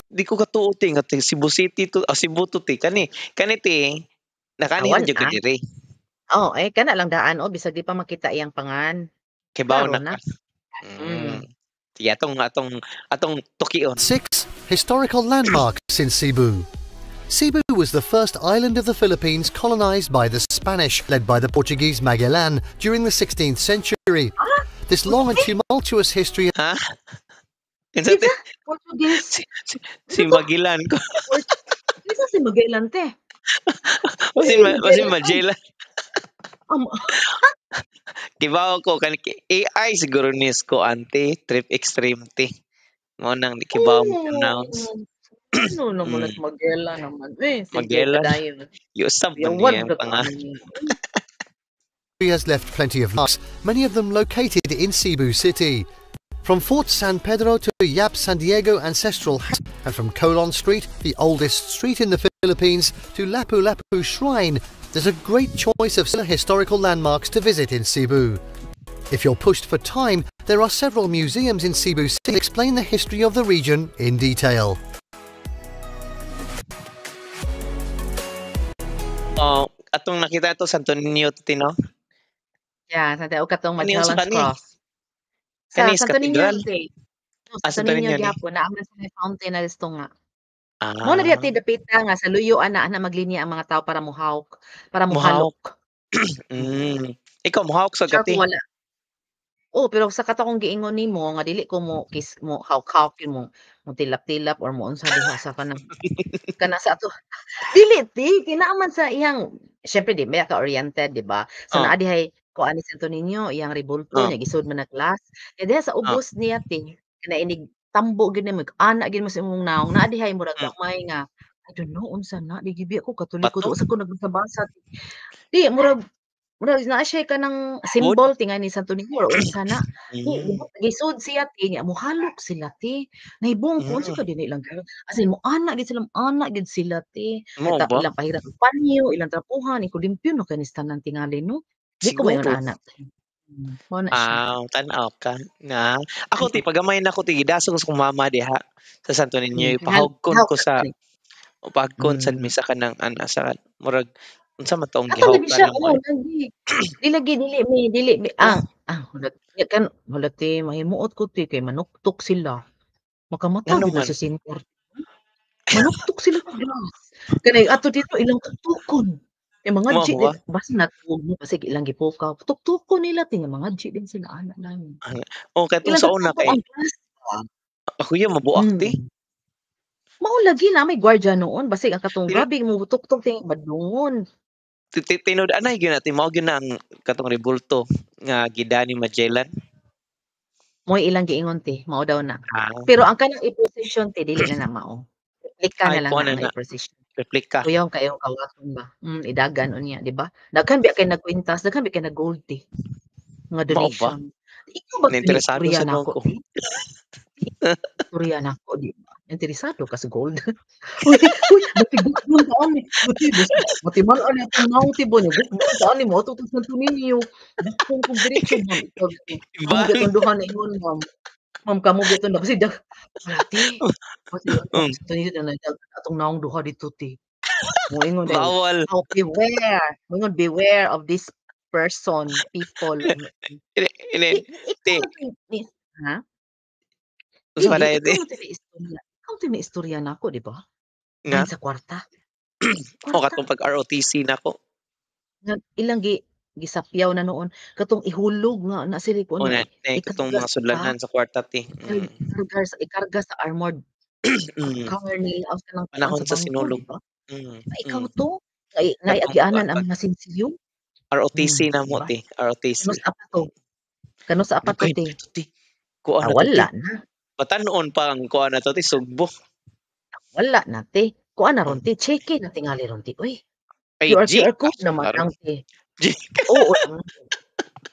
Di ko katuo ti nga ti Cebu City to, Cebu to ti kani. Kani ti nakani Awan, jud ka ah. diri. Oh, eh kana lang daan oh bisag di pa makita iyang pangan. Kay bawo Klaro na na. ka. Sige, atong tukion. 6 historical landmarks in Cebu. Cebu was the first island of the Philippines colonized by the Spanish, led by the Portuguese Magellan during the 16th century. This long and tumultuous history Ha? Kinsa Kinsa? te? Portuguese. Si Magellan ko. Kinsa si Magellan te? Basin Si ma basin Magellan. Magellan. Kibaw ko kani AI siguro ni ko ante Trip Extreme te. Mao nang di kibaw mo pronounce. Oh. Ano naman at Magellan naman. Eh, sige, Magellan. padayon. Giusab man Yawan niya ang ka pangalan. has left plenty of marks, many of them located in Cebu City. From Fort San Pedro to Yap San Diego Ancestral House, and from Colon Street, the oldest street in the Philippines, to Lapu Lapu Shrine, there's a great choice of historical landmarks to visit in Cebu. If you're pushed for time, there are several museums in Cebu City that explain the history of the region in detail. Oh, atong nakita ato Santo Niño ti no? Yeah, Santiago katong Kani unsa Magellan's kani? Cross. Sa Kani sa Santo Niño cathedral? te. No, Ah, Santo Santo Niño Niño ni. gihapon naa man sila fountain na gusto nga. Mao na diha Ah. te dapita nga sa luyo ana na maglinya ang mga tao para mohawk, para Mohawk. mohalok. Ikaw mohawk sa Sure gati. kung wala. Oh, pero sa kato akong giingon nimo nga dili ko mo kiss mo hawk-hawk yun mo mo tilap-tilap or mo unsa diha sa kanang kana sa ato. Dili te, kay naa man sa iyang syempre di ba ka oriented, di ba? So Oh. naa dihay kuan ni Santo Niño iyang rebulto Oh. nya gisud man na class. Kay diha sa ubos niya te, kana inig tambo gyud nimo ana gyud mo sa imong nawong naa dihay murag gamay nga I don't know unsa na di gyud biya ko Katoliko Bato? usa ko nagbasa-basa. Di murag murag naa siya kanang Wood? symbol tingali ni Santo Niño or unsa na. Di gisud siya te nya mohalok sila te. Nahibong ko unsa ka dinhi lang gyud. As in moana gyud sila, moana gyud sila te. Mao Eta ba? ilang pahirap og panyo, ilang trapuhan, iko limpyo na kay ni tanan tingali no. Di ko mayon Siguro. ana. Mao na siya. Ah, tan-aw ka na. Ako ti pagamay na ko ti gidasong sa akong mama diha sa Santo Niño pahugkon Hawk ko sa ka pahugkon sad mi sa kanang ana sa murag unsa man toong Ato lagi gihawkan siya namo oh, eh. lagi. Di lagi dili mi dili mi ah hulat kan hala te mahimuot ko te kay manuktok sila. Makamata Ngano gyud na man? sa center. Manuktok sila og glass. Kanay ato dito ilang tuktukon. Kay mga Mao G ba? basta natuog mo kasi ilang gipukaw. Tuktukon nila te nga mga G din sila ana lang. Oh, katong Ilang sa una tuktukon kay ang glass ba. Ako yung mabuak te. Mao lagi na may gwardiya noon basig ang katong Pero grabe mo tuktok te madungon. Tinud-anay gyud na mao gyud na ang katong rebulto nga gidani Magellan. Mo'y ilang giingon te, mao daw na. Ah. Pero ang kanang i-position te dili na na mao. Replika Ay na lang kuan na na ang na. i-position. Replika. Kuyaw kayo kawaton ba. Idagan unya, di ba? Daghan biya kay nagkwintas, daghan biya kay nag-gold te. Nga Mao ba? donation. Ikaw ba Nainteresado istorya sa nako ko. te? Istorya nako, di ba? Interesado ka sa gold. Uy, uy, mati gukbon ta ani. Mati mati man ani atong naong te ba niya. Gukbon ta ani mo ato sa Santo Niño. Gukbon kog diretso ma'am. Ikaw te. Kamo Ibang. gyud duha na ingon ma'am. Ma'am kamo gyud na kasi dag wala te. Pati Santo Niño na atong naong duha dito te. Moingon dahil, Bawal. oh, beware. Moingon beware of this person, people. Ini ini Di te. ikaw ni ha? Unsa Dili, man te? ikaw man may istorya. Ikaw man may istorya nako, di ba? Nga? Ay sa kwarta. O Kwarta. katong pag ROTC nako. Nga ilang gisapyaw na noon katong ihulog nga na sila ko O na na na katong ikarga mga sa sudlanan sa kwarta te. Ikarga sa armored car nila o kanang kuan Panahon sa sa bangko, sinulog. di ba? Ba ikaw Mm. to? Kay Katong naiagianan kuan ang pag mga sinsilyo. ROTC na Di mo ba? te, ROTC. Kano sa apato? Kano sa apato Dugay te? pa to te. Kuan Ah, na to te. wala na. Batan-on pa ang kuan na to te, Sugbo. Wala na te. Kuan na ron te, cheque na tingali ron te. Uy. Ay, QR QR code Gcash naman karon. lang te. Oo lang.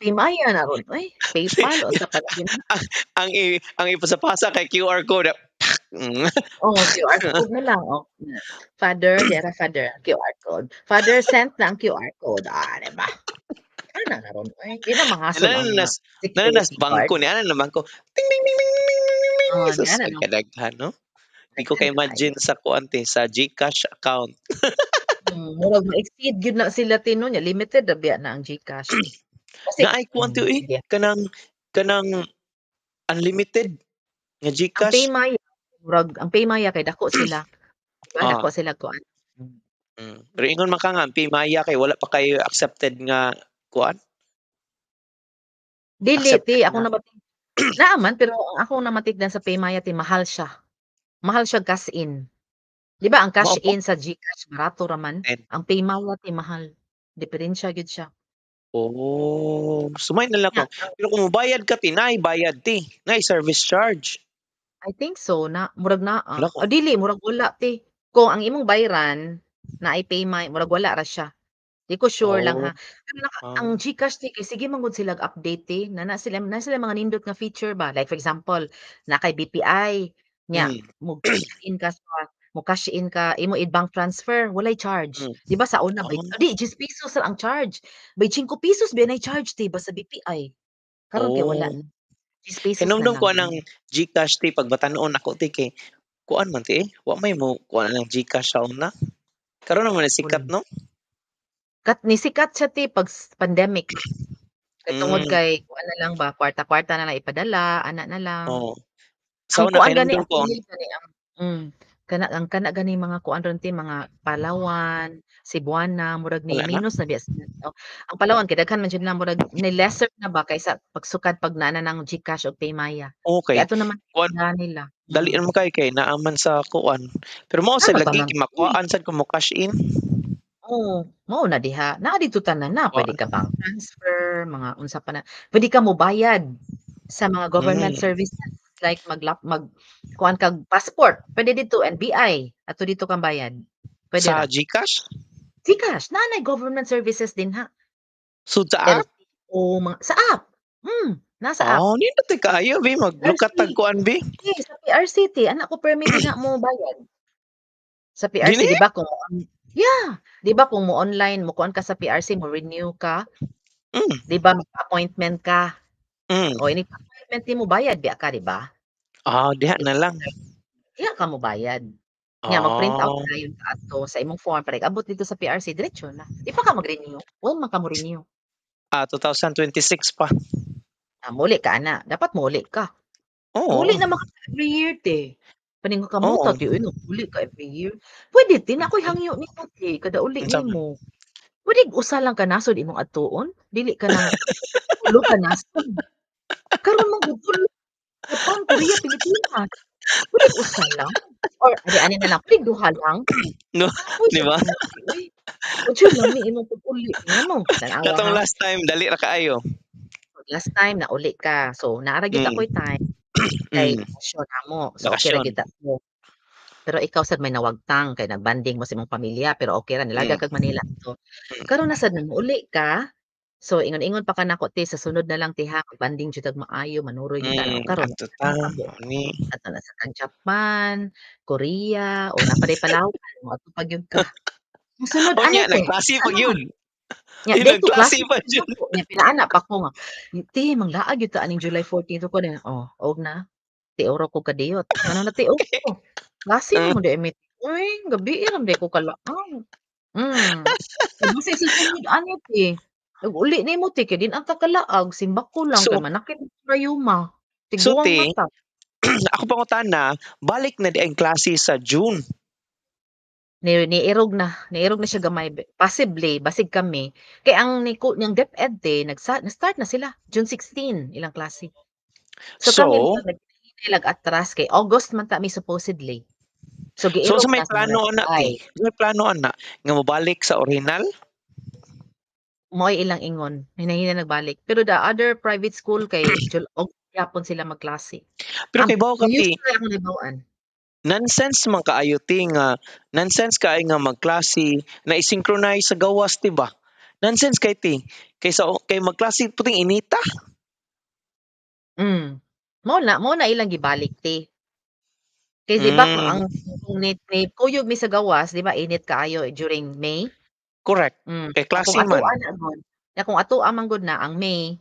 PayMaya na ron uy. PayPal o sa pa yun. Ang ipasapasa kay QR code. Oh, QR code na lang. Oh. Father, dera father, QR code. Father sent na ang QR code. Ah, di ba? Ana na ron uy. Di na mahasol ang mga Nananas nananas security bangko guard. ni ana na bangko. Ting ting ting ting ting ting ting ting. Oh, Sus, ana na. kadaghan no. Di ko Daghan ka-imagine kaayo. sa kuan te sa GCash account. Murag ma-exceed gyud na sila te no nya limited ra biya na ang GCash. Kasi Naay kuan te uy, sige. kanang kanang unlimited nga Ang GCash. PayMaya, murag ang PayMaya kay dako sila. Diba Ah. dako sila kuan. Pero ingon man ka nga ang PayMaya kay wala pa kayo accepted nga kuan? Dili Accepted ti, ako na. Naa man, pero ang akong namatikdan sa PayMaya ti, mahal siya. Mahal siya cash in. 'Di ba ang cash Mao po? in sa GCash barato ra man? Ten. Ang PayMaya ti mahal. Diperensya gyud siya. Oh, sumay na lang Nya ko. Pero kung mobayad ka ti, naay bayad ti, naay service charge. I think so, na murag naa. Hala ko. O dili, murag wala ti. Kung ang imong bayran naay PayMaya, murag wala ra siya. Di ko sure lang ha. Pero ang GCash ti kay sige man gud sila'g update ti, naa sila mga nindot nga feature ba. Like for example, naa kay BPI, nya mo cash in ka imo i-bank transfer, walay charge. 'Di ba sa una bay di ₱10 ra ang charge. Bay ₱5 biya nay charge ti ba sa BPI. Karon kay wala na. ₱10 na Hinumdum lang. ko anang GCash ti pag batan-on ako ti kay kuan man ti eh, wa may mo kuan ang GCash sa una. Karon naman ni sikat, no? Kat ni sikat siya ti pag pandemic. Kay tungod kay kuan na lang ba, kwarta-kwarta na lang ipadala, ana na lang. Oo. Sa Ang una kuan kay gani hinumdum ko ang gani ang kana ang kana gani mga kuan ron ti, mga Palawan, Cebuana, murag ni Wala na? minus na biya sila, oh. Ang Palawan kay daghan man jud na, murag ni lesser na ba kaysa pagsukad pag naa na ng GCash ug PayMaya. Okay. Kay ato naman Kuan nila. Dali naman kay kay naa man sa kuan. Pero mao sa Naa lagi man kay makuhaan sad kung mo cash in. Oo, mao na diha. Naa didto tanan na, pwede Kuan. ka bank transfer, mga unsa pa na. Pwede ka mobayad sa mga government services like mag kuan kag passport, pwede didto NBI, adto didto kang bayad. Pwede Sa ra. GCash? GCash, naa nay government services dinha. Sud sa app? LTO, mga sa app. Naa sa app. Oh, nindot diay kaayo bi maglukat tag PRC. kuan bi. Di sa PRC ti, ana ko permi diha mo bayad. Sa PRC Dili? 'di ba kung yeah, 'di ba kung mo online mo kuan ka sa PRC, mo renew ka? 'Di ba magpa-appointment ka? O inig appointment nimo bayad biya ka, 'di ba? Ah, diha na lang. Diha ka mobayad. Nya mag-print out dayon ka adto sa imong form para ig-abot didto sa PRC diretso na. Di pa ka mag-renew, wa man ka mo-renew. Ah, 2026 pa. Ah, muli ka ana, dapat mouli ka. Oo. Muli naman ka every year te. Paningkamota ti uy, uli ka every year. Pwede ti, naa ko'y hangyo nimo te, kada uli Unsa man? nimo. Pwede usa lang ka nasod imong adtuon, dili ka nang tulo ka nasod. Karon man gud tulo, Japan, Korea, Pilipinas. Pwede usa lang or ani ani na lang, pwede duha lang. No, Kapoy di sa ba? uy. Unsa lami imong pag-uli ngano? Tan-awa Katong ha. last time dali ra kaayo. Last time nauli ka, so naa ra gyud ako'y time kay bakasyon namo, so okay ra Bakasyon. gyud ako. Pero ikaw sad may nawagtang kay nag-bonding mo sa imong pamilya, pero okay ra nilaga kag Manila to. Karon na sad nang mouli ka, so ingon-ingon pa ka nako te, "Sa sunod na lang te ha, mag-bonding jud tag maayo, manuroy jud ta." Karon Adto ta, mao ni. Adto na sad kag Japan, Korea, o naa pa diay Palawan, moadto pa gyud ka. Mosunod ani Unya te, nagklase pa ano gyud. Nya Di day to nagklase klase pa jud. nya pinaana pa ko nga, "Te, manglaag gyud ta aning July 14 ko na." "Oh, og na, tiuro ko kadiyot." Ngano natiok ko. Klase man diay mi uy, gabii ra man diay ko kalaag. Basig sa sunod ani te, nag-uli nimo te kay din ata kalaag, simbako lang kay So manakit rayuma, So tiguang te, mata. ako pangutana, balik na di ang klase sa June? Ni niirog na siya gamay possibly basig kami kay ang ni ko ang DepEd te nag-start na sila June 16 ilang klase. So kami So murag naghinay lag atras kay August man ta mi supposedly. So So giirog unsa may na sa plano murag ana te? July. Unsa may plano ana nga mobalik sa orihinal? Mao'y ilang ingon, hinay-hinay nagbalik. Pero the other private school kay Jul August gyapon sila magklase. Pero kahibaw ka News te ra akong nahibaw-an. Nonsense man kaayo te nga nonsense kaayo nga magklase na i-synchronize sa gawas ti ba? Nonsense kay te. Kay sa kay magklase puting inita. Mao na ilang gibalik te. Kay di ba kung ang kung ni kuyog mi sa gawas, di ba init kaayo during May? Correct. Kay Kung klase man. atoa na gud, nya kung atoa man gud na ang May,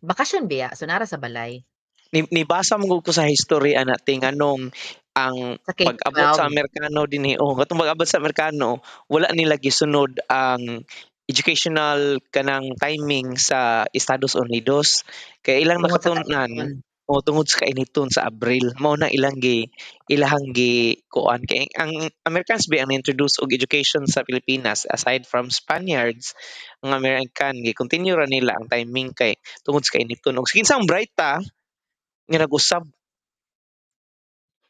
bakasyon biya so naa ra sa balay. Ni nibasa man gud ko sa history ana te nganong ang Sa pag-abot sa K-12. Amerikano dinhi, oh, katong pag-abot sa Amerikano wala nila gisunod ang educational kanang timing sa Estados Unidos kay ilang Tungod sa nakatun-an kainiton. O tungod sa kainiton sa Abril, mao na ilang gi ilahang gi kuan kay ang Americans ba ang introduce og education sa Pilipinas aside from Spaniards. Ang American gi continue ra nila ang timing kay tungod sa kainiton og kinsang bright ta nga nag-usab.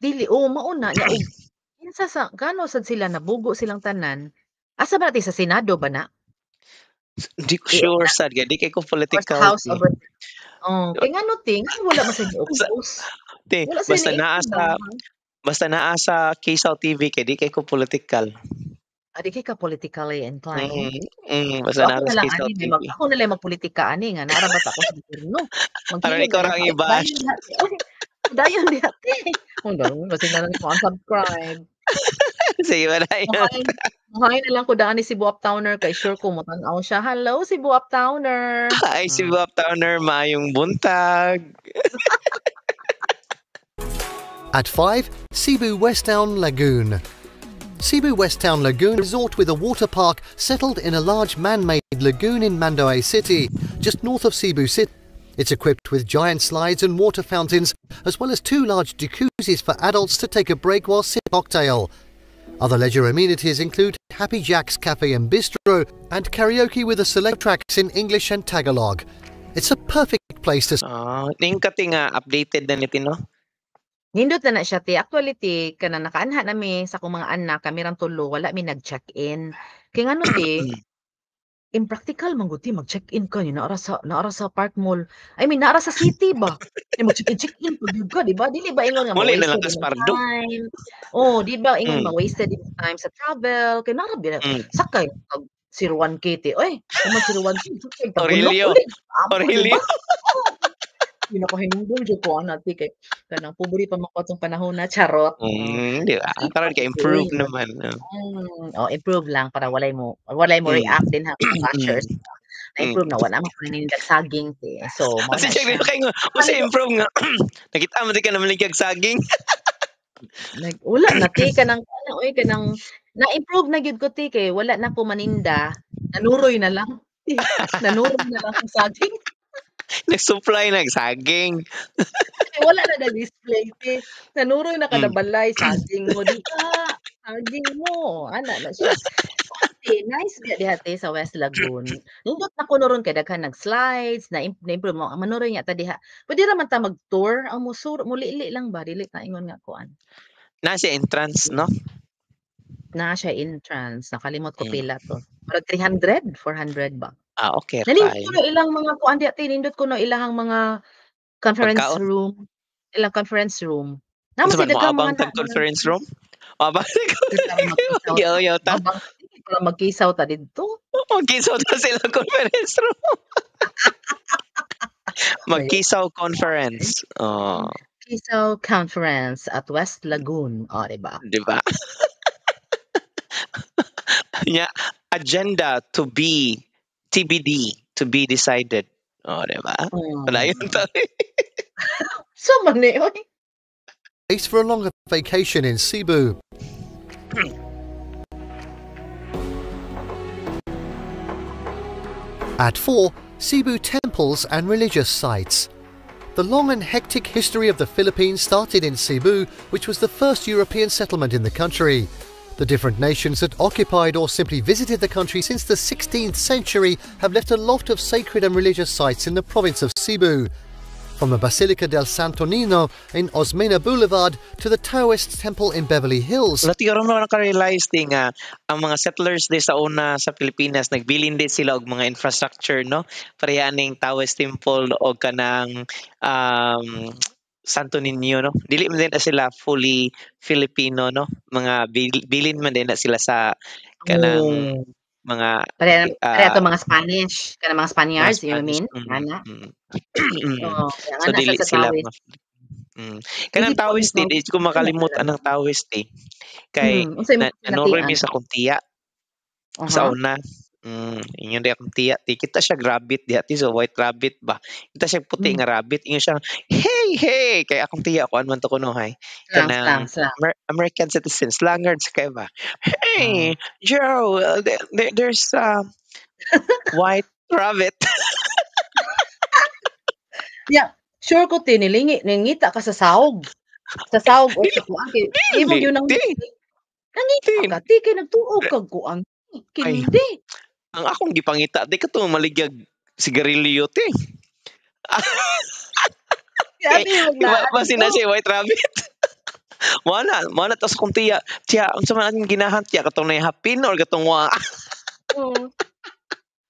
Dili, oo, mao na nya og kinsa sa ngano sad sila nabugo silang tanan? Asa ba na sa Senado ba na? Di ko sure sad kay di kay ko Or sa political. House of Rep. Oh, kay ngano te, ngano wala man sad ni-oppose? Te, Wala sila basta naa ni sa basta naa sa Kisaw TV kay di kay ko political. Ah, di kay ka politically inclined? Basta So naa ako na sa lang Kisaw ani TV. mag ako na lang magpolitika ani nga naa ra ba ta ako sa gobyerno. Aron Maghilom ikaw na ra lang ang ko, ay i-bash. padayon diha te, oy, padayon diha te. Basig naa lang ko unsubscribe. Sige, padayon. Mo-hi na lang ko daan ni Cebu Uptowner kay sure ko motan-aw siya. Hello, Cebu Uptowner. Hi, Cebu Uptowner, maayong buntag. At 5, Cebu Westown Lagoon. Cebu Westown Lagoon resort with a water park settled in a large man-made lagoon in Mandaue City, just north of Cebu City. It's equipped with giant slides and water fountains, as well as two large jacuzzis for adults to take a break while sipping a cocktail. Other leisure amenities include Happy Jack's Cafe and Bistro and karaoke with a select tracks in English and Tagalog. It's a perfect place to Ah, ning kati nga updated na ni no? Nindot na na siya te. Actually te, kanang nakaanha nami sa akong mga anak, kami rang tulo, wala mi nag-check-in. Kay ngano te, impractical man gud te mag-check-in ka ni naa ra sa Park Mall. I mean, naa ra sa city ba. Ni mag-check-in check-in pa gyud ka, di ba? Dili ba ingon nga Muli na lang ma-wasted kas imong Pardo. time? Oh, di ba ingon ma-wasted imong time sa travel kay naa ra gyud sakay kag 01K te. Oy, human 01K sakay Tabunok Aurelio. uli. Amo, di Aurelio. ba? Oh. Di na kahinumdom jud ko ana te kay kanang pobre pa man ko atong panahon na, charot. Di ba? Karon kay improve naman, oh. Oh, improve lang para walay mo react din ha bashers. Na-improve na wala man ko nanindag saging te. So mao Kasi na siya siya. kay nga, usa improve nga. Nakita mo di ka naman kag saging. Nag wala na te kanang kana oy kanang na-improve na gyud ko te kay wala na ko maninda, nanuroy na lang. Nanuroy na lang ang saging. Nag-supply nag saging. Kay wala na nag-display te. Nanuroy na kada balay, saging mo diha, saging mo, ana na siya. Te, nice diha diha te sa West Lagoon. Nindot na kuno ron kay daghan nag-slides, na na-improve mo manuroy nga ta diha. Pwede ra man ta mag-tour, ang musur mulili lang ba dili ta ingon nga kuan. Na siya entrance, no? Naa siya entrance, nakalimot ko pila to. Murag 300, 400 ba? Ah, okay Nalindot fine. ko no ilang mga kuan diha te, nindot ko no ilahang mga conference Pagkaon. room, ilang conference room. Naa man Unsa sila man daghang mga moabang tag na mga conference room? Moabang Para magkisaw ta. Giyaw ta. Moabang para magkisaw ta didto. Magkisaw ta sila conference room. Magkisaw conference. Oh, Kisaw Conference at West Lagoon, oh, di ba? Di ba? Nya agenda to be TBD, to be decided. Oh, di ba? Wala yun to. So man ni oy. Place for a longer vacation in Cebu. At 4, Cebu temples and religious sites. The long and hectic history of the Philippines started in Cebu, which was the first European settlement in the country. The different nations that occupied or simply visited the country since the 16th century have left a lot of sacred and religious sites in the province of Cebu. From the Basilica del Santo Niño in Osmeña Boulevard to the Taoist Temple in Beverly Hills, Wala tigaro mo naka-realize di nga ang mga settlers di sa una sa Pilipinas nagbilin din sila og mga infrastructure, no, pareha ning Taoist Temple o kanang Santo Niño, no? Dili man din na sila fully Filipino, no? Mga bilin man din na sila sa kanang mga Pareha pareha to mga Spanish, kanang mga mga Spaniards, you Spanish. mean? Ana? Oo, kaya So nga nasa dili sa sila Taoist. mga kanang Hindi po Taoist mismo di ko makalimot anang Taoist eh. Kay Unsay na mga nanuroy kinatian? mi sa akong tiya sa una. Ingon di akong tiya, ti kita siya rabbit diha ti, so white rabbit ba. Kita siya puti nga rabbit, ingon siya, "Hey, hey!" Kay akong tiya kuan man to kunohay. Slang, Kanang slang, slang. American citizen, slangards kay ba. "Hey, Joe, there's a white rabbit." Yeah, Sure ko ti nilingi ningita ka sa sahog. Sa sahog o Dili sa kuan kay imo dili, gyud nang ti. nangita Ti. ka ti kay nagtuo kag kuan, Ay, kindi. Ang akong gipangita ti katong maligyag sigarilyo ti. Kay Kay abi di ba magnaa basin na didto. siya white rabbit. Mao na tas akong tiya, "Tiya, unsa man akong ginahan tiya, katong nay hapin or katong wa?"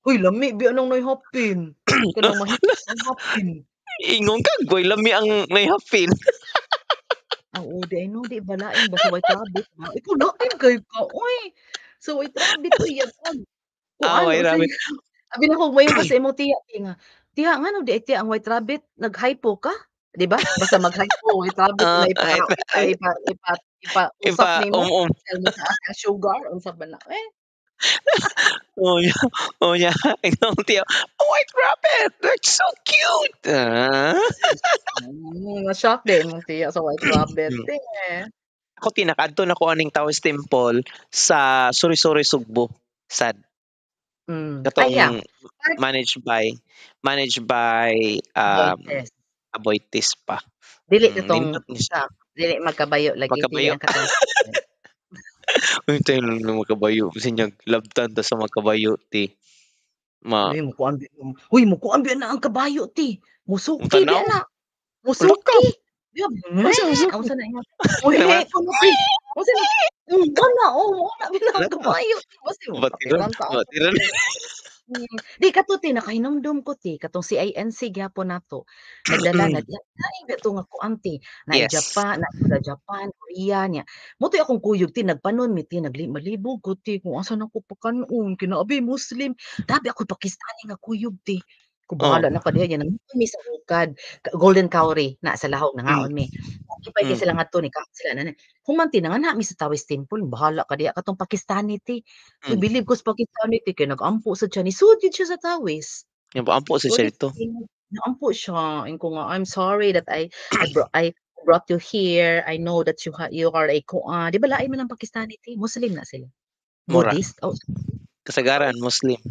Uy, lami biya nang nay hapin. Kanang mahipos ang hapin. Ingon ka, goy lami ang nay hapin. Oo, di ay no, di ba lain ba sa white rabbit ba? Ikaw lain kay ka oy. Sa white rabbit oy yagag. Ah, Kuan white unsay rabbit. abi nako moingon ka sa imong tiya ti nga, "Tiya ngano diay tiya ang white rabbit, nag-hypo ka?" 'Di ba? Basta mag-hypo white rabbit Ah, na ipaka ay ipa ipa ipa ipausap nimo Ipa-um-um. kay motaas ang sugar unsa ba na eh. Oh, yeah, oh, yeah. Ikaw tiya, "White rabbit, that's so cute." Ah. Na-shock diay imong tiya sa white rabbit eh. Ako ti nakaadto na ko aning Taoist Temple sa Suroy-Suroy Sugbo, sad. Ay, yeah. Katong Part managed by Aboitiz. Aboitiz pa. Dili katong Nindot ni siya. sa dili magkabayo lagi dili Magkabayo. ang katong Uy, tayo lang magkabayo bisan labtan ta sa magkabayo ti. Ma Uy, mukuan biya uy, mukuan biya na ang kabayo ti. Musuki biya Tan-aw. na. Hala ka. Musuki. Biya Asa musuki? unsa na ingon? Muhi kuno ti. Unsa na kana oh, mao na biya ang Hala ka. kabayo ti. Basi Batiron, mapatiran ta batiron. Di kato ti nakahinumdom ko ti katong CINC gihapon nato. Nagdala lain ba to nga kuan ti, naay Japan, naa sa Japan, Korea nya. Mao to'y akong kuyog ti nagpanon mi ti malibog ko ti kung asa nako pakanon kay naa bay Muslim. Naa bay ako'y Pakistani nga kuyog ti. Ko bahala na ka diha nya nangaon mi sa hukad, Golden Cowrie na sa Lahog nangaon mi. Lipay kay sila ngadto ni kaon sila nana. Human ti nanganha mi sa Taoist Temple, bahala ka diha katong Pakistani ti. Uy, bilib ko sa Pakistani ti kay nag-ampo sad siya nisud gyud siya sa Taoist. Nag-ampo sad siya didto. Naampo siya, ingon ko nga, "I'm sorry that I brought you here. I know that you are a kuan." Di ba lain man ang Pakistani ti, Muslim na sila. Mura. Buddhist? Oh. Kasagaran Muslim.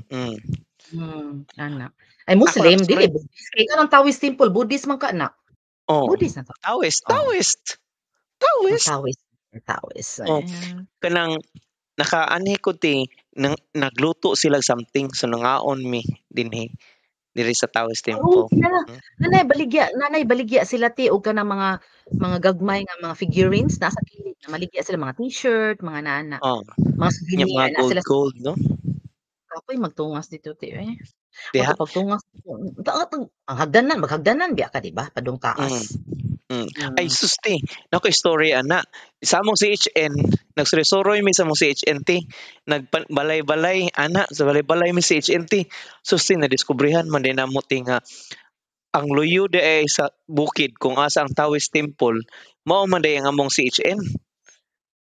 Ana. Ay Muslim Ako, dili Buddhist kay kanang Taoist Temple Buddhist man ka na. Oh. Buddhist na to. Taoist, Oh. Taoist. Taoist. Taoist, Taoist. Oh, Eh. kanang nakaanhi ko ti nang nagluto sila something so nangaon mi dinhi diri sa Taoist Oo, Temple. na nanay baligya sila ti og kanang mga gagmay nga mga figurines nasa kilid na maligya sila mga t-shirt, mga nana. Oh. Mga Nya souvenir mga na gold sila. gold no? Kapoy magtungas dito ti eh. Diha. Ato pagtungas ang hagdanan maghagdanan biya ka di ba padung taas. Ay sus ti, naa koy story ana. Sa among CHN, nagsuroy-suroy mi sa among CHN ti. Nagbalay-balay ana, sa balay-balay mi CHN ti. Sus ti nadiskubrehan man din namo ti nga ang luyo di ay sa bukid kung asa ang Taoist Temple, mao man diay ang among CHN.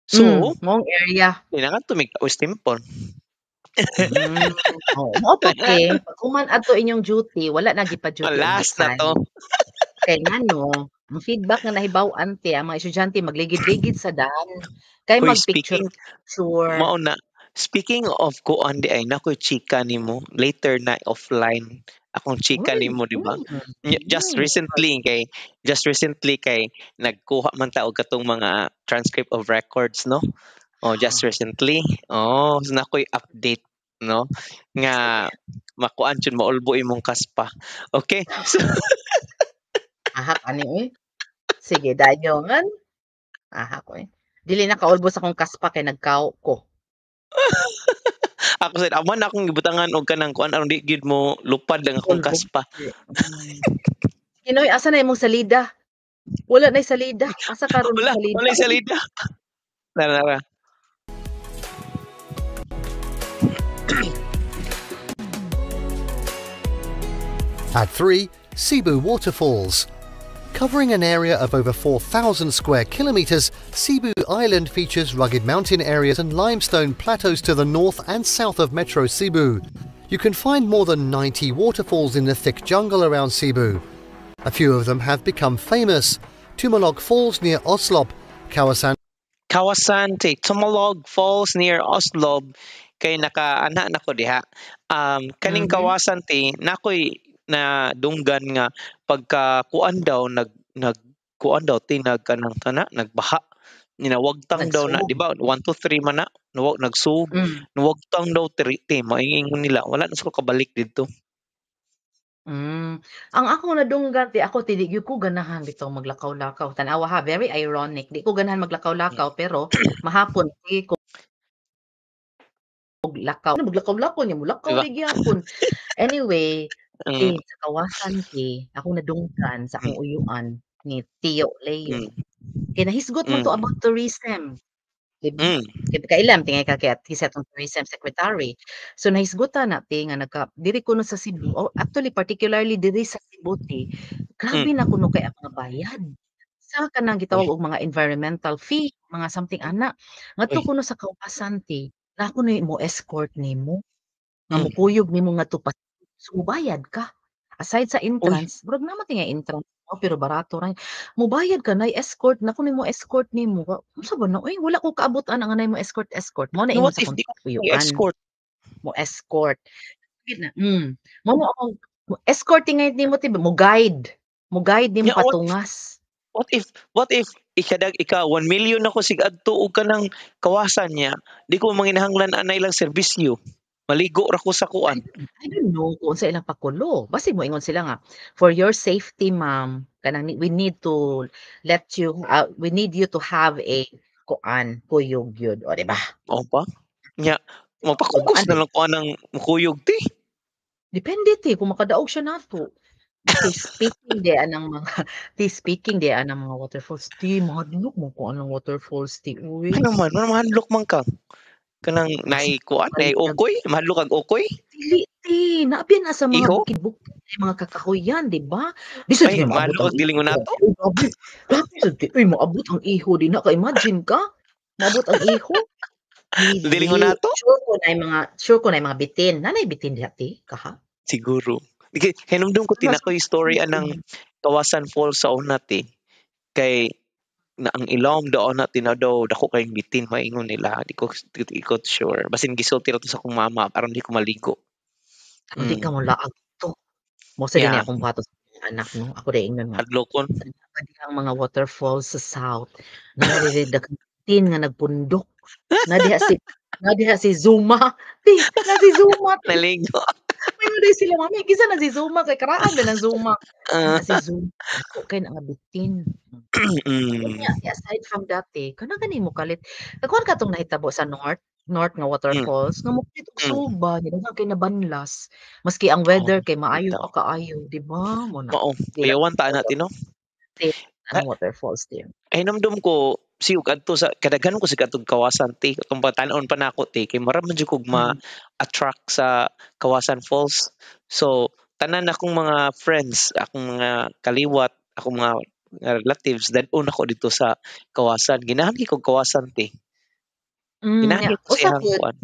So, Maong area. Kinahanglan mig Taoist Temple. Oh, mao to te, pag human adto inyong duty, wala na gipa-duty Oh, last na to. Kay ngano, ang feedback nga nahibaw-an te, ang mga estudyante magligid-ligid sa dan. Kay Uy, mag-picture speaking picture. Mao na. Speaking of kuan di ay naa koy chika nimo later na offline. Akong chika Uy, nimo di ba? Just recently kay nagkuha man ta og katong mga transcript of records no. Oh, just recently. Oh, so naa koy update no nga makuan jud maulbo imong kaspa. Okay. So, Ahak ani oy. Sige dayon. Ahak oy. Dili na kaulbo sa akong kaspa kay nagkaw ko. Ako sad amo na akong gibutangan og kanang kuan aron di gyud mo lupad ang akong Ulbo. kaspa. Kinoy asa na imong salida? Wala na salida. Asa karon Wala, salida? wala salida. Tara, tara. At 3, Cebu Waterfalls. Covering an area of over 4,000 square kilometres, Cebu Island features rugged mountain areas and limestone plateaus to the north and south of Metro Cebu. You can find more than 90 waterfalls in the thick jungle around Cebu. A few of them have become famous. Tumalog Falls near Oslob, Kawasan Kawasan ti Tumalog Falls near Oslob kay naka-ana na ko diha. Kaning Kawasan ti nakoy na dunggan nga pagka kuan daw nag nag kuan daw tinag kanang kana nagbaha. Ninawagtang daw na, Nagsuog. di ba? 1 2 3 man na, nawag nagsuog, nawagtang daw ti maingon nila wala na sila kabalik didto. Ang akong nadunggan ti ako ti di gyud ko ganahan bitaw maglakaw-lakaw. Tan-awa ha, very ironic. Di ko ganahan maglakaw-lakaw pero mahapon sige ko og lakaw. Maglakaw-lakaw nya Di molakaw ba? ra gyapon. Anyway, ti sa kawasan ti akong nadunggan sa akong uyuan ni Tio Leo. Kay nahisgot man to about tourism, 'di ba? Kay kailam tingali ka kay sa atong tourism secretary. So nahisgutan na ti nga nagka diri kuno sa Cebu o actually particularly diri sa Cebu ti, grabe na kuno kay ang mga bayad. Sa kanang Uy. gitawag og mga environmental fee, mga something ana. Ngadto Uy. kuno sa kawasan ti, naa kunoy mo-escort nimo, nga mokuyog nimo ngadto pa so mobayad ka. Aside sa Uy. entrance, murag naa man tingali entrance no, pero barato ra. Mobayad ka naay escort na kunoy mo-escort nimo. Unsa ba na uy, wala ko kaabot ana nga naay mo-escort escort. Mao na ingon What sa if akong di ko uyuan. i-escort? Mo-escort. Sige na, mao na akong escort tingali nimo ti ba, mo-guide. Mo-guide nimo Nya what if patungas. what if ikadag ika 1,000,000 ako sig adto og kanang kawasan niya, di ko manginahanglan ana ilang serbisyo. Maligo ra ko sa kuan. I don't know kung unsa ilang pakulo. Basig moingon sila nga, "For your safety ma'am, kanang we need to let you, we need you to have a kuan, kuyog gyud." Oh, 'di ba? Mao ba? Nya magpakugos na lang ko anang mokuyog ti. Depende ti kung makadaog siya nato. Ti speaking di anang mga ti speaking di anang mga waterfalls ti mahadlok man ko anang waterfalls ti uy. Ngano man, nganong mahadlok man ka? Kanang naay Basig kuan, naay ukoy? Mahadlok kag ukoy? Dili ti, naa biya na sa mga Iho? bukid-bukid may mga kakahuyan, 'di ba? Di sad Ay, kay maabot mahadlok ang kag dilingon iho. nato? Uy, grabe, grabe sad kay uy moabot ang iho dinha ka imagine ka? Moabot ang iho? Dilingon Dili, nato? sure ko naay mga bitin, naa nay bitin diha ti, kaha? Siguro. Kay hinumdum ko ti Ana naa koy story anang Kawasan Falls sa una ti. Kay na ang ilawom daw ana ti naa daw dako kayong bitin maingon nila, di ko sure. Basin gisulti ra to sa akong mama aron di ko maligo. Aron di ka molaag to. Mao sad dinhi akong buhaton sa akong anak 'no, ako diay ingnon nga Hadlokon. sa dihang mga waterfalls sa south, naa diri daghang bitin nga nagpundok. Naa diha si Zuma, ti naa si Zuma ti. Naligo. Moingon diay sila, "Mami kinsa na si Zuma kay karaan man ang Zuma." Naa si Zuma, dako kay na nga bitin. Unya aside from that ti, kana gani mokalit kakuan katong nahitabo sa north, north nga waterfalls nga mokalit og suba, daghan kay nabanlas. Maski ang weather Oh, kay maayo bitaw. pa kaayo, 'di ba? Mao na Mao, dili uyawan ta ana ti no? Anong waterfalls ti. Hinumdum ko siug adto sa kadaghanon ko sig adtong Kawasan ti, katong batan-on pa nako ti kay mura man jud kog ma-attract sa Kawasan Falls. So tanan akong mga friends, akong mga kaliwat, akong mga relatives dad-on ako didto sa Kawasan. Ginahan gyud kog Kawasan ti. Ginahan Nya gyud ko sa usa iyang pud kuan.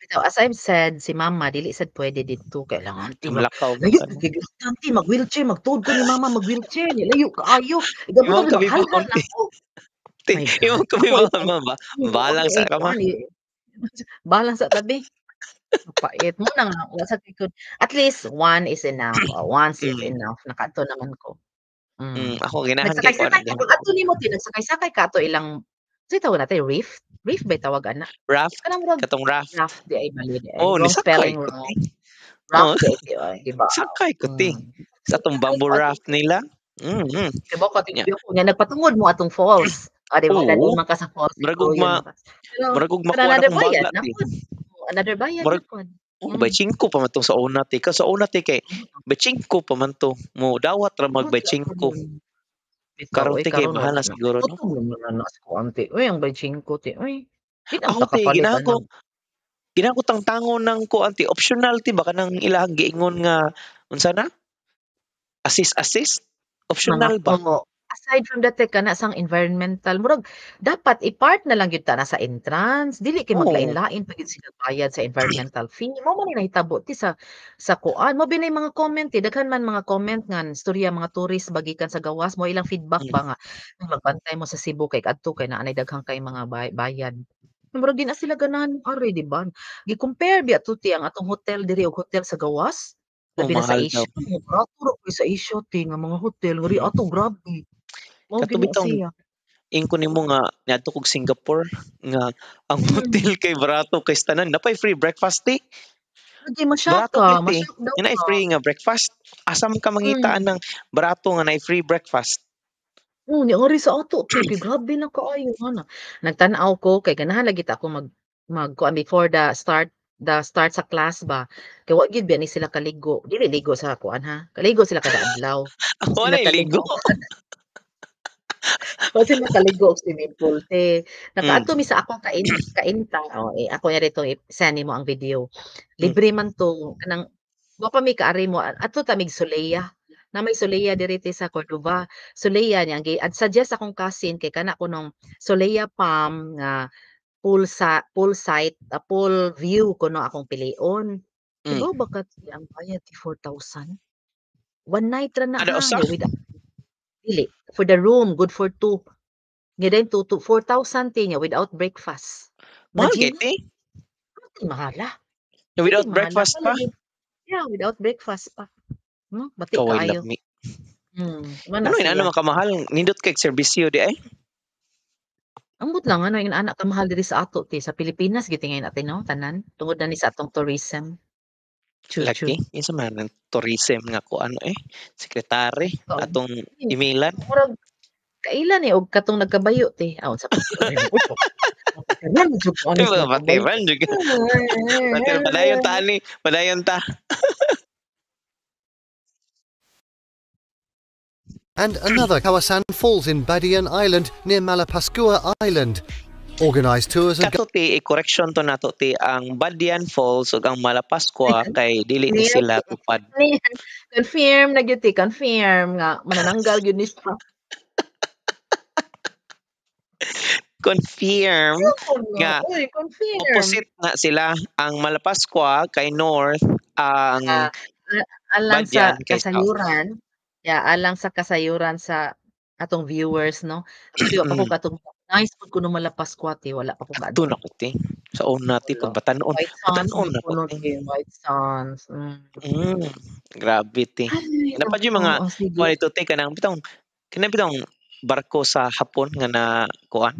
Bitaw as I've said, si mama dili sad puwede didto kailangan ti mag Mulakaw layo man. gyud ti mag-wheelchair magtuod ko ni mama mag-wheelchair ni layo kaayo. Igabot Imong na kabibong maghalhal ti. nako. Ti My God, imong ako kabibong ma ba balang sa ka ma. kuan eh, balang sa tabi. Mapait mo na nga wa sad gud at least one is enough, oh, once is enough nakaadto naman ko. Ako ganahan kay ko Nagsakay-sakay ana ka pag adto nimo ti nagsakay-sakay ka ato ilang unsay tawag na rift? Rift bay tawag ana? Raft, Kanang murag katong raft. raft di ay mali di ay Oh, wrong nisakay spelling ko wrong. ti. Raft Oh, di ay ti oy, di ba? sakay ko ti. Sa atong Sakay bamboo ko ato raft nila. Kibaw ka Nya nya nagpatungod mo atong falls. Oh, di ba Oo. dad-on man ka sa falls Murag og ikaw ma yun ba. Pero murag og pero makuha na another akong bayad bagla na ti. pod. Oh, another bayad na Murag pod. oh, by 5 pa man tong sa una ti. Ka sa una ti kay by 5 pa man to. Mo dawat ra mag by 5. Bitaw Karon oy ti kay karon mahal wala na na. siguro no. Kutob naman na na sa kuan ti uy ang by 5 ti uy. Di na Ako ta ti kapalit ganahan ko anang ganahan ko tangtangon ng kuan ti optional ti ba kanang ilahang giingon nga unsa na? Assist assist? Mga Optional ba? oo. Aside from that kana sang environmental murag dapat i-part na lang gyud ta na sa entrance, dili kay Oo. maglain-lain pa gyud sila bayad sa environmental fee. Mao man ni nahitabo ti sa kuan, mao binay mga comment eh, daghan man mga comment nga istorya mga tourist ba gikan sa gawas mo ilang feedback ba nga magbantay mo sa Cebu kay adto kay naa nay daghan kay mga bayad. Murag di na sila ganahan ari di ba? Gi-compare biya to ti ang atong hotel diri og hotel sa gawas. Oh, Labi na sa mahal daw. Asia, barato ra kaayo sa Asia te nga mga hotel ngari ato grabe. Mao Kato gyud na bitong siya. Ingko nimo nga niadto kog Singapore nga ang hotel kay barato kay sa tanan napay free breakfast ti. Lagi ma-shock Barato ka, kay ti. ma-shock daw Nga naay ka. free nga breakfast. Asa man ka mangita anang barato nga naay free breakfast? Oh, ni ari sa ato te kay grabe na kaayo ana. Nagtan-aw ko kay ganahan lagi ta ako mag magkuan before the start sa class ba. Kay wa gyud biya ni sila kaligo. Dili ligo sa kuan ha, kaligo sila kada adlaw. Sila Walay ligo. kaligo. Wa sila kaligo og swimming pool te. Nakaadto mi sa akong kainta, oh, eh, ako ya dito i-send nimo ang video. Libre man 'to kanang wa pa mi kaari mo adto ta mig Solea. Na may Solea diri te sa Cordova. Solea niya gi suggest akong cousin kay kana kunong Solea Palm nga pool sa pool site, pool view kuno akong pilion. Kibaw ba ka te ang bayad ti 4,000? One night ra na Kada ha, usa? nya without dili, for the room good for 2. Nya dayon two to 4,000 te nya without breakfast. Mahal kay Imagine. te. Mahala. Nya without Mahala breakfast pa? Yeah, without breakfast pa. No, bati Kaway kaayo. lami. Mao na Ano inana siya. man kamahal, nindot kay serbisyo di ay. Ambot lang ano yung ana kamahal diri sa ato te, sa Pilipinas gyud tingali natin no, tanan tungod na ni sa atong tourism. Chu chu. Lagi unsa man ang tourism nga kuan eh, sekretary Oo. atong emailan. Murag kaila ni og katong nagkabayo te. Ah, unsa pa jud ko Di ani ba sa nagkabayo. batiran jud ka. Batir padayon ta ani, padayon ta. And another Kawasan Falls in Badian Island near Malapascua Island. Organized tours and Kato te, i-correction to nato te, ang Badian Falls ug ang Malapascua kay dili ni sila tupad. Confirm na gyud te, confirm nga manananggal gyud ni siya. Confirm nga Uy, confirm. opposite na sila ang Malapascua kay north, ang Alang sa Badian kay south. kasayuran, yeah, alang sa kasayuran sa atong viewers no. Di wa pa ko katong nice pud kuno Malapascua te, wala pa ko Adto kaadto. na ko te. Sa una te pag batan-on, White Sands batan-on na ko kuno te. te, White Sands. Grabe te. Ay, Napad yung mga nako, oh, sige. kuan ito te kanang bitong barko sa hapon nga na kuan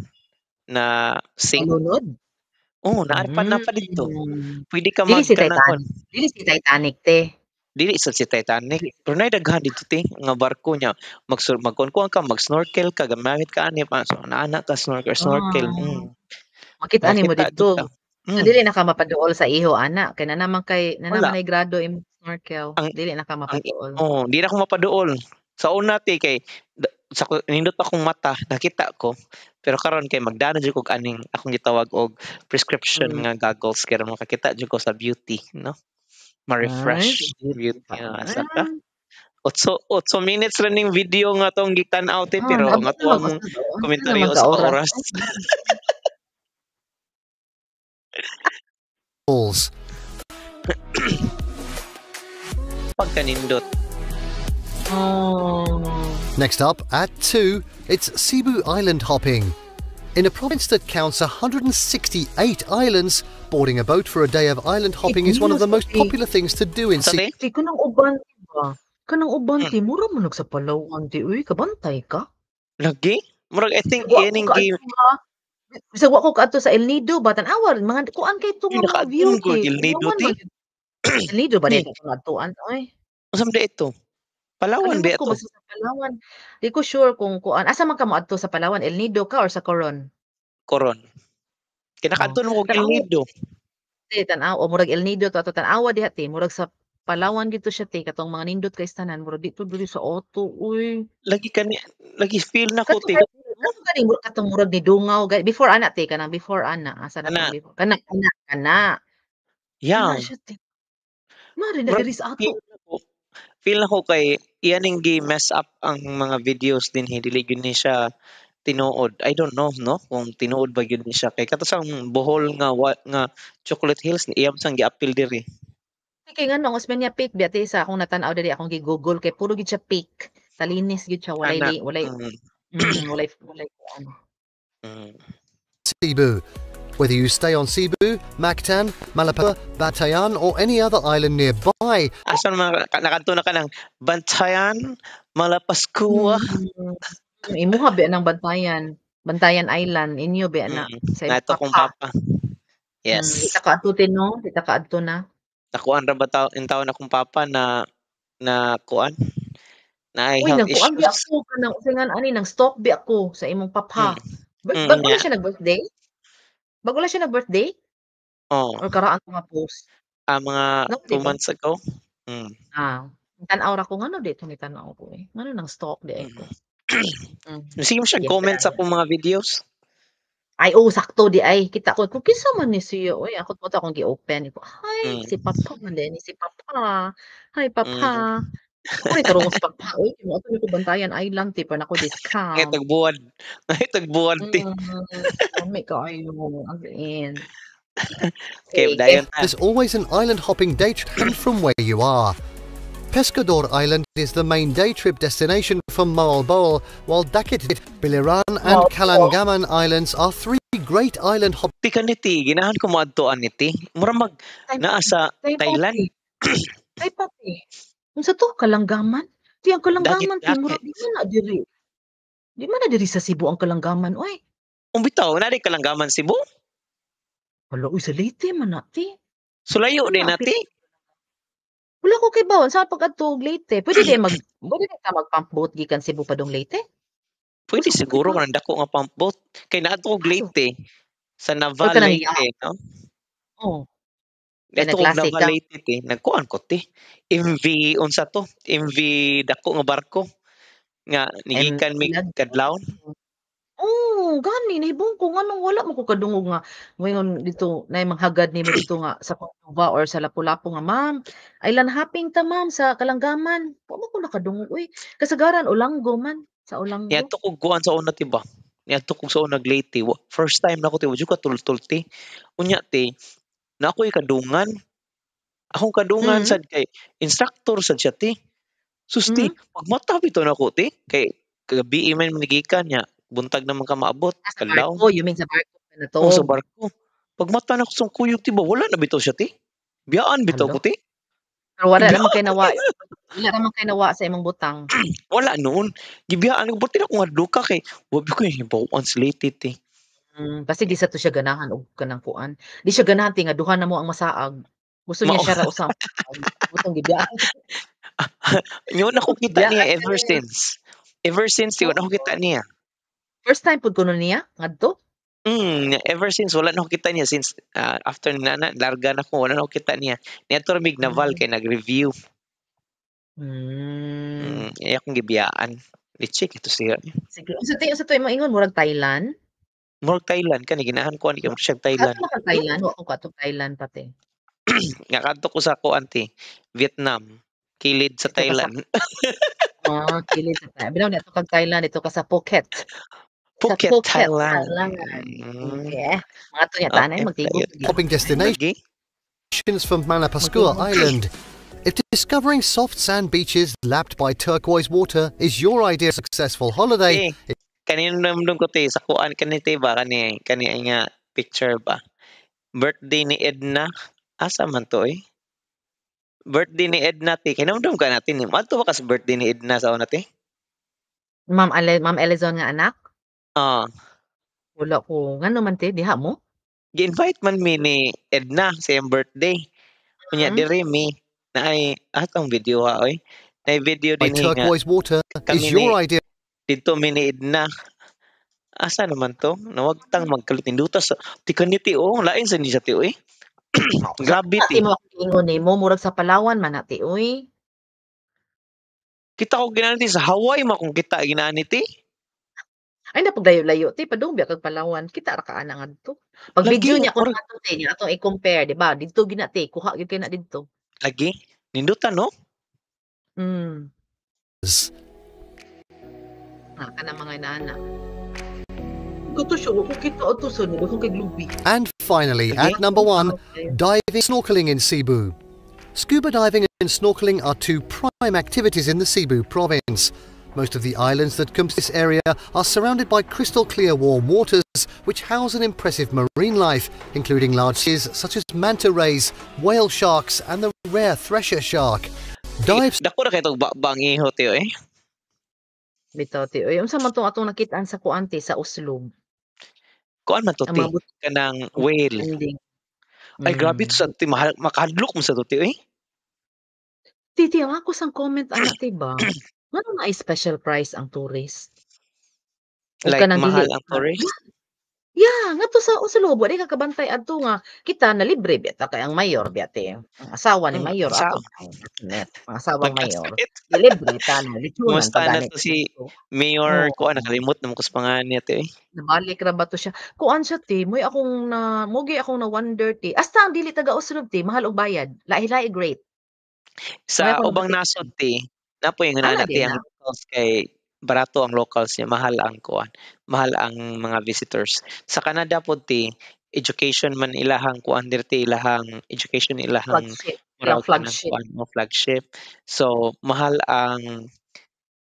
na sink. Malunod? Oh, naa pa na pa didto. Pwede ka Dili mag si kanang Titanic. kuan. Dili si Titanic te. Dili sad si Titanic. Pero naay daghan didto te nga barko nya magkuan ka, mag-snorkel ka, gamit ka ani pa so naa ka snorkel snorkel. Makita nimo Makita didto. jud ka. So dili na ka mapaduol sa iho ana kay na man kay na Wala. naman ay grado imong snorkel. Ang Dili na ka ang mapaduol. oh, di na ako mapaduol. Sa una te kay sa nindot akong mata nakita ko pero karon kay magdana jud kog aning akong gitawag og prescription nga goggles kay makakita jud ko sa beauty no. Ma-refresh Ay, beauty beauty pa. nga asa ka. 8 minutes ra ning video nga tong gitan-aw te Ah, pero naabot ang ato na among mag-usa ka oras. komentaryo sa oras. Falls. Pagkanindot. Oh. Next up, at 2, it's Cebu Island hopping. In a province that counts 168 islands, boarding a boat for a day of island hopping is one of the most popular things to do in Cebu. Ti kanang uban ba? Kanang uban ti mura man sa Palawan ti uy kabantay ka. Lagi? Murag I think Wa ko ining kaadto game ha. Bisag wa ko kaadto sa El Nido ba tan-awa mga kuan kay to nga mga Nakaadto view ko te. El Nido Palawan ti. man gyud. El Nido ba dito adtuan oy? Unsa man ito? Palawan Kalimot ba ko ito? basta sa Palawan. Di ko sure kung kuan asa man ka moadto sa Palawan, El Nido ka or sa Coron? Coron. Kay nakaadto Oh. na ko El Tan-awa Nido. Te tan-aw o murag El Nido to ato tan-awa diha te murag sa Palawan gid to siya te katong mga nindot kay tanan murag dito diri sa auto uy. Lagi kani lagi feel nako Kato te. kato gani katong murag ni Dungaw before ana te kanang before ana asa na Ana. tong before kana kana kana. Yeah. Kana siya te. Mari na Murag diri sa ato. Feel nako kay iyaning gi-mess up ang mga videos dinhi dili gyud ni siya tinuod. I don't know no kung tinuod ba gyud ni siya kay kato sang Bohol nga wa, nga Chocolate Hills iyam sang giapil diri. Kay ngano ang Osmeña Peak biya te sa akong natan-aw diri akong gi-Google kay puro gid siya peak. Talinis gid siya walay Ana. li, walay walay walay kuan. Cebu. Whether you stay on Cebu, Mactan, Malapascua, Batayan, or any other island nearby, nearby. Asa man nakadto na ka ng Bantayan, Malapascua. Imuha ba ng Bantayan? Bantayan Island, inyo ba na sa imong Nato kong papa. Papa. Yes. Di ta kaadto ti no, di ta kaadto na. Nakuan ra ba taw intawon akong papa na na kuan? Naay Uy, health nagkuan bi issues. Ako kanang usa nga ani nang stalk bi ako sa imong papa. Bago Nya. Lang siya nag-birthday? Bago lang siya nag-birthday? Oo. Or karaan nga post? Ah, mga No, 2 di ba? months ago. Ah, tan-aw ra ko ngano di to ni tan-aw ko eh. Ngano nang stalk di ay ko. Sige mo siya Sige, comment sa padayon. akong mga videos. Ay, oo, sakto di ay. Kita ko kung kinsa man ni siya oy, ako mo to akong gi-open ko. Ay, si papa man diay ni si papa. Hi papa. Ako rin tarong si papa oy, moadto ni ko Bantayan Island ti pa nako Ngay discount. tagbuwad. Ngay tagbuwad ti. Lami kaayo, as in. Okay, Sige. dayon ta. There's always an island hopping day trip from where you are. Pescador Island is the main day trip destination from Moalboal, while Dakit, Biliran, and Moalboal. Kalangaman Islands are three great island hop Ti kaniti ginahan ko moadtoan ni ti. Mura mag naa sa Tay Thailand. Tay pati. Unsa to Kalanggaman? Ti ang Kalanggaman ti murag Dakit. di man na diri. Di man na diri sa Cebu ang Kalanggaman oy. Kung bitaw na di Kalanggaman Cebu. Hala oy, sa Leyte man na ti. Sulayo Wala, din na ti. Wala ko kay bawon sa pag-adto og Leyte. Pwede di ta mag pump boat gikan Cebu padung Leyte? Pwede Asa ko siguro kay kanang dako nga pump boat. Kay naadto kog Aso? Leyte sa Or Naval kanang Leyte, no? Oh. Kay Naadto kog nagklase Naval ka. Leyte ti. Nagkuan ko ti. MV unsa to? MV dako nga barko nga nigikan mig Lag kadlawon. Oh, gani nahibong ko nganong wala man ko kadungog nga moingon dito naay manghagad nimo dito nga sa Cordova or sa Lapu-Lapu nga, "Ma'am, island hopping ta ma'am sa Kalanggaman." Wa man ko nakadungog uy. Kasagaran Olango man, sa Olango. Niadto kog kuan sa una ti ba? Niadto kog sa unag Leyte. First time nako ti, wa jud ka tultol ti. Unya ti, na ako'y kadungan. Akong kadungan sad kay instructor sad siya ti. Sus ti, pagmata bitaw nako ti kay kagabi man nigikan nya, buntag naman ka maabot, Ah, sa kadlawon. barko, you mean sa barko ka Oo, sa natog? barko. Pagmata nako sa kuyog ti ba, wala na bitaw siya ti. Biyaan bitaw Hala. ko ti. Pero wala naman Gibiyaan kay nawa wala naman kay nawa sa imong butang. Wala noon. Gibiyaan ko perti na akong hadluka kay wa gyud ko hibaw-an sa Leyte ti. Kasi di sa to siya ganahan og kanang kuan. Di siya ganahan ti nga duha na mo ang masaag. Gusto niya Mao. siya ra usa ang masaag. Butong gibiyaan. Wa na ko kita niya Gibiyaan ever ka niya. since. Ever since ti wa na ko kita niya. First time pud kuno niya ngadto? Ever since wala na ko kita niya since after nana larga na ko wala na ko kita niya. Niadto ra mig Naval kay nag-review. Iya akong gibiyaan. Litsi ito siya. Sige, unsa to imong ingon murag Thailand? Murag Thailand kani ginahan ko ani kay murag siyang Thailand. Kaadto na kag Thailand, wa ko kaadto Thailand pati. Nga kadto ko sa kuan ti, Vietnam, kilid sa Dito ka sa Thailand. Ah, kilid sa Thailand. Bitaw niadto kag Thailand dito ka sa Phuket. Sa Phuket, Phuket, Thailand. Thailand. Okay. Mga to niya tanay magtigok. Hopping destinations Lagi. from Malapascua Magtigok. Island. If discovering soft sand beaches lapped by turquoise water is your idea of a successful holiday, Eh, kanino namdum ko te sa kuan kani te ba kani kani ay nga picture ba. Birthday ni Edna. Asa man to eh? Birthday ni Edna te. Kinamdum ka natin ni. Adto ba ka sa birthday ni Edna sa una te? Ma'am Elizon nga anak? Ah. Wala ko. Ngano man te diha mo? Gi-invite man mi ni Edna sa iyang birthday. Unya diri mi naay atong video ha oy. Naay video by dinhi nga turquoise water is kami your ni idea didto mi ni Edna. Asa naman to? Nawagtang magkalit ninduta sa ti kaniti oh, lain sa ni siya ti oy. Grabe Ti ti. mo akong giingon nimo murag sa Palawan man na ti oy. Kita ko ginani ti sa Hawaii man kung kita ginani ti. Ay napaglayo-layo ti padung biya kag Palawan. Kita ra ka ana ngadto. Pag Lagi video niya kun murag ato te niya atong i-compare di ba? Didto gina te kuha gyud kay na didto. Lagi ninduta no? Ah, kanang mga inaana. Gusto siya, wa ko kita ato sa nila kay glubi. And finally, at number 1, diving snorkeling in Cebu. Scuba diving and snorkeling are two prime activities in the Cebu province. Most of the islands that compose this area are surrounded by crystal clear warm waters which house an impressive marine life, including large fish such as manta rays, whale sharks and the rare thresher shark. Dive Dako ra kay tog baba ang iho, tiyo eh. Bitaw, ti, uy, unsa man tong atong nakitaan sa kuan, ti, sa Oslob? Kuan man to, Ang ti, mga but kanang whale. Ending. Ay, grabe to sa ti, mahal, makahadlok mo sa to, ti, oy. Ti, ti, ang ako sang comment ana, ti ba? Ngano naay special price ang tourist? Ug Like kanang mahal dili ang tourist? Yeah, ngadto sa Oslob wa di ka kabantay adto nga kita na libre biya ta kay ang mayor biya, ti. Ang asawa ni mayor Sa ato net, ang asawang mayor. Magkasakit. Gilibre ta no, litsunan Kumusta pa na gani to si Mayor Oo. kuan, nakalimot na man ko sa pangalan niya, te, oy. Nabalik ra ba to siya? Kuan siya, ti, mo'y akong na mo gyud akong na-wonder, ti. Hasta ang dili taga Oslob, ti, mahal og bayad, lahi-lahi og rate. Mo'y Sa akong ubang nabati nasod, ti, naa poy Ana ingana, ti, din ang na. locals kay barato ang locals niya, mahal ang kuan, mahal ang mga visitors. Sa Canada pod, ti, education man ilahang kuan diri, ti, ilahang education, ilahang Flagship, ilang murag kanang flagship. kuan mo flagship. So mahal ang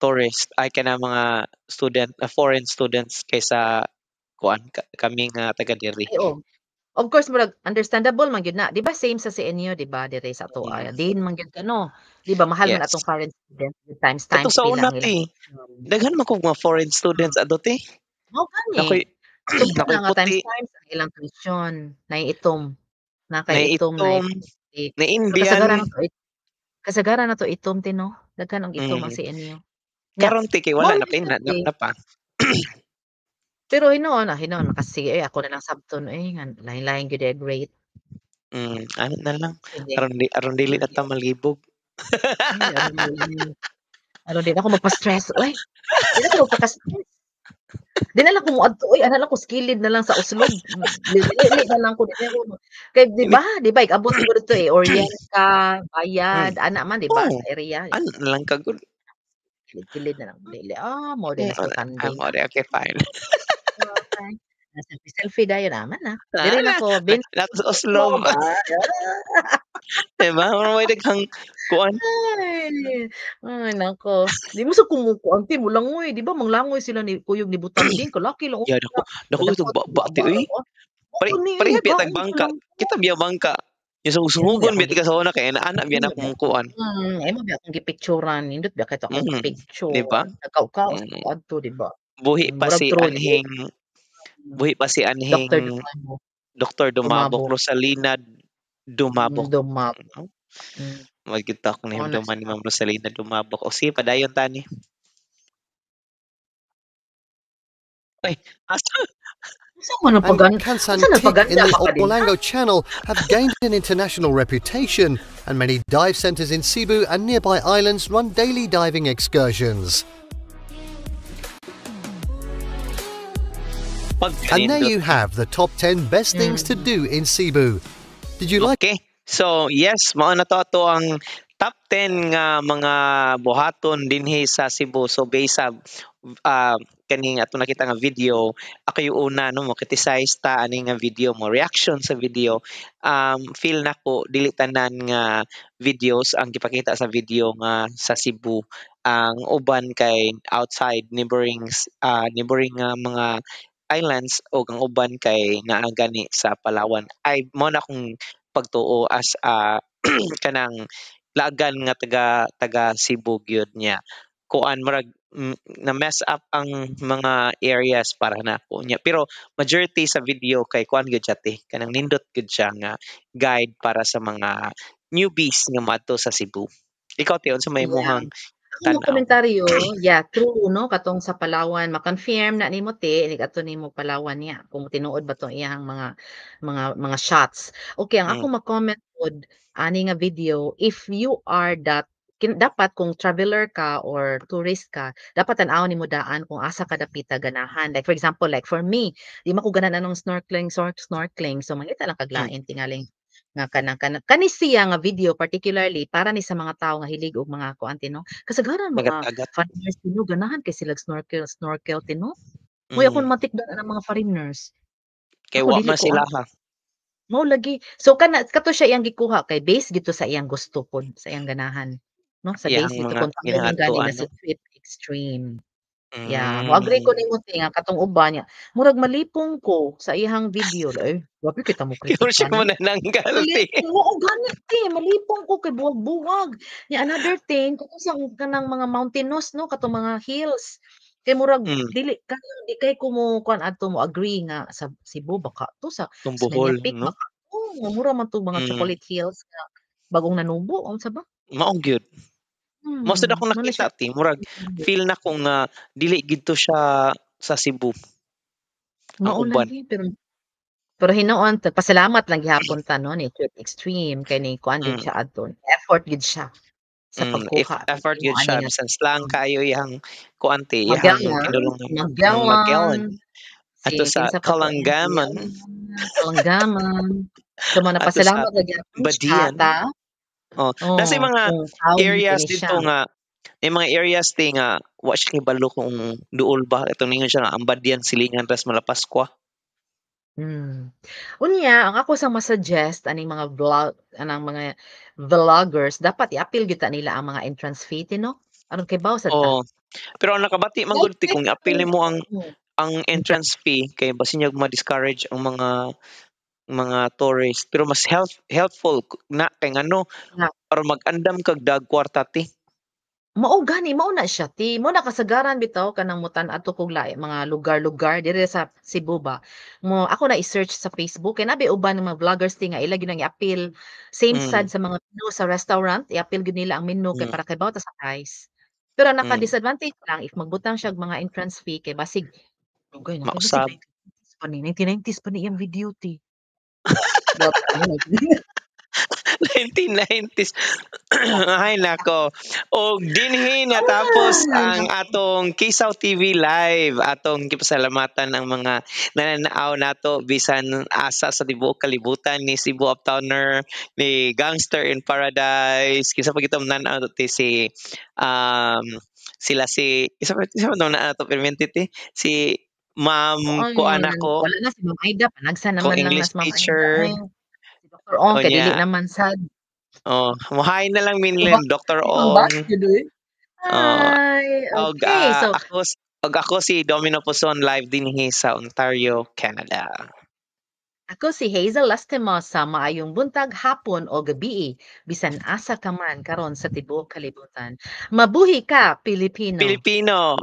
tourist ay kanang mga student, foreign students kaysa kuan kami nga taga diri. Ay, oh. Of course murag understandable man gyud na, 'di ba same sa CNU, 'di ba, diri sa atoa, diin man gyud ka, no? 'Di ba mahal man atong foreign student, times Kato times sa pila una, ang ilang ti, tuition. daghan man kog mga foreign students adto, ti. Mao gani. Nakoy So mao nakoy na nga times puti. times ang ilang tuition, naay itom, naa kay Naay itom, naay itom, puti. naay Pero Indian. kasagaran nato itom, ti, no? Daghan og itom ang CNU. Nya Karon, ti, kay mao wala na lagi kay siya, na ti. na pa. Pero hinuon na hinuon makasige, eh, ako na lang sabton, eh, nga lain-lain gyud diay rate. Ano na lang Sige. aron dili na ta malibog. Ay, aron di na ako magpa-stress, uy. Di na ko magpaka-stress. Di na lang ko moadto, uy, ana lang ko sa kilid na lang sa Oslob. Dili na lang ko, di ko kay 'di ba ig-abot ko didto, eh, Orient ka, bayad, ana man, 'di ba, Oh, sa area. ana na lang ka gud. Kilid-kilid na lang dili, ah, mao din na sa Butanding. Mao di, okay, fine. Okay. Selfie-selfie dayon naman na. Diri na Ah, ko bin na sa Oslob. 'Di ba, murag may daghang kuan. Ay, ay nako. Di mo sa kumukuan, ti, molangoy, 'di ba manglangoy sila ni kuyog ni Butanding, kalaki lang Yeah, dako dako itong ba ti, uy. Mao ni Pareha eh, biya tag baon bangka. sila. Kita biya bangka. Yung sungsugon biya tika sa una kay ana biya na akong kuan. Imo biya akong gipicturan, nindot biya kay to akong picture. 'Di ba? Nagkaw-kaw sa adto, 'di ba? Buhi pa Murag si troll. anhing buhi pa si Dr. anhing Dumabok. Dr. Dumabok, Dumabok. Rosalina Dumabok. Dumabok. No? Magkita akong Mao na nahimduman ni siya. Ma'am Rosalina Dumabok. O sige, padayon tani. Ay, asa? Unsa man ang And Kansan unsa Tik in nagpaganda the pa ka din, ha? Olango Channel have gained an international reputation, and many dive centers in Cebu and nearby islands run daily diving excursions. And there Pagkanindot. you have the top 10 best things to do in Cebu. Did you like? Okay. So, yes, mao na to ato ang top 10 nga mga buhaton dinhi sa Cebu. So, based sa kaning ato nakita nga video, ako yung una, no, mo criticize ta ani nga video, mo reaction sa video. Feel nako dili tanan nga videos ang gipakita sa video nga sa Cebu. Ang uban kay outside neighboring nga mga islands o ang uban kay naa gani sa Palawan. Ay mo na akong pagtuo as kanang lagan nga taga Cebu gyud niya. Kuan murag na mess up ang mga areas para nako niya. Pero majority sa video kay kuan gyud siya, te, kanang nindot gyud siya nga guide para sa mga newbies nga moadto sa Cebu. Ikaw, te, unsa may imong Ako mo tan-aw? komentaryo, yeah, true, no, katong sa Palawan ma-confirm na nimo, te, nig-adto nimo Palawan niya kung tinuod ba tong iyang mga shots. Okay, ang ako ma-comment pod ani nga video, if you are that kin, dapat kung traveler ka or tourist ka, dapat tan-awon nimo daan kung asa ka dapita ganahan. Like for example, like for me, di man ko ganahan anong snorkeling. So mangita lang kag lain tingaling nga kanang kanang kani siya nga video particularly para ni sa mga tawo nga hilig og mga kuan, ti, no. Kasagaran mga Dagat-dagat. foreigners, ti, no, ganahan kay sila snorkel snorkel, ti, no. Uy, ako matikdan ang mga foreigners. Kay Ako wa dili man ko sila ana. ha. Mao lagi. So kana kato siya iyang gikuha kay base gito sa iyang gusto pod, sa iyang ganahan, no? Sa Iyang base gito mga kung tao man gani ginaadtoan, na no? si trip Extreme. Yeah, mo-agree ko nimo te nga katong uban niya, murag malipong ko sa iyang video, ay grabe kita mo Kay mura kritika siya 'no. manananggal te. Malipong, oo gani te, malipong ko kay buwag-buwag. Nya another thing katong sa kanang mga mountainous 'no, katong mga hills, kay murag dili kayo di kay ko mo kuan adto mo agree nga sa Cebu baka 'to sa Tong Osmeña Bohol Peak 'no? baka 'to, nga mura man 'tong mga Chocolate Hills nga bag-ong nanubo, unsa ba? Mao gyud. Mao sad akong Mao na nakita siya. te, murag feel nako nga dili gid to siya sa Cebu. Ang Mao uban. lagi pero pero hinuon pasalamat lang gihapon ta 'no ni Trip Extreme kay ni kuan gyud siya adto, effort gyud siya sa If pagkuha effort pag-imo gyud ani siya nga bisan slang kaayo iyang kuan te, iyang Magellan, kinulongdan, Magellan, Magellan. si Adto sa kinsa pa to Kalangaman. Kalangaman. So Adto sa manapasalamat ra gyapon siya Badian. ta. Oh, naa say Oh, mga kung tawo man areas kini siya. didto nga may mga areas te nga wa siya kahibalo kung duol ba katong ningon siya nga ang Badian silingan ras Malapascua. Unya ang ako sa ma-suggest aning mga vlog anang mga vloggers dapat i-apil gyud ta nila ang mga entrance fee ti 'no, aron kibaw sad ta. Oo, pero ang nakabati man Like gud ti like kung i-apil nimo ang ang entrance fee kay basin niyag ma-discourage ang mga tourist pero mas helpful na kay ngano Nga aron mag-andam kag dag kwarta te. Mao gani, mao na siya te, mao na kasagaran bitaw kanang motan-aw to kog lahi mga lugar-lugar diri sa Cebu ba. Mo ako na i-search sa Facebook kay naa bay uban nga mga vloggers ti nga ila gyud nang i-apil. Same sad sa mga menu sa restaurant, i-apil gyud nila ang menu kay para kahibaw ta sa price. Pero naka-disadvantage lang if magbutang siya og mga entrance fee kay basig dugay na kay basig Mausab. 1990s pa ni, 1990s pa ni iyang video te. 1990s. Ay nako. Og dinhi natapos Ay, ang naku. atong Kisaw TV live. Atong gipasalamatan ang mga nananaw nato bisan asa sa tibuok kalibutan ni Cebu Uptowner, ni Gangster in Paradise, kinsa pa gitong nan-aw ti si sila si isa pa tong naa nato permente ti si Ma'am Kuan kuan ako. Wala na si Ma'am Aida, panagsa Akong naman lang na English si Ma'am Aida teacher. oy. Si Dr. Ong kay dili Unya. naman sad. Oh, mo-hi na lang minlin Dr. Pang Ong. gyud oy. Oh, Hi, og okay, so og ako si Domino Pozon live dinhi sa Ontario, Canada. Ako si Hazel Lastimosa, maayong buntag, hapon o gabii, bisan asa ka man karon sa tibuok kalibutan. Mabuhi ka, Pilipino. Pilipino.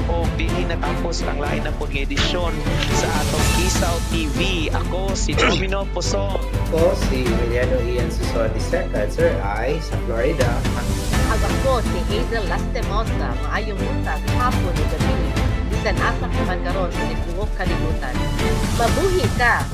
Og dinhi natapos ang lain na pod nga edisyon sa atong Kisaw TV. Ako si Domino Pozon. Ako si Emiliano Ian Susuan II, Sir I sa Florida. Ag ako si Hazel Lastimosa, maayong buntag, hapon o gabii, bisan asa ka man karon sa tibuok kalibutan. Mabuhi ka,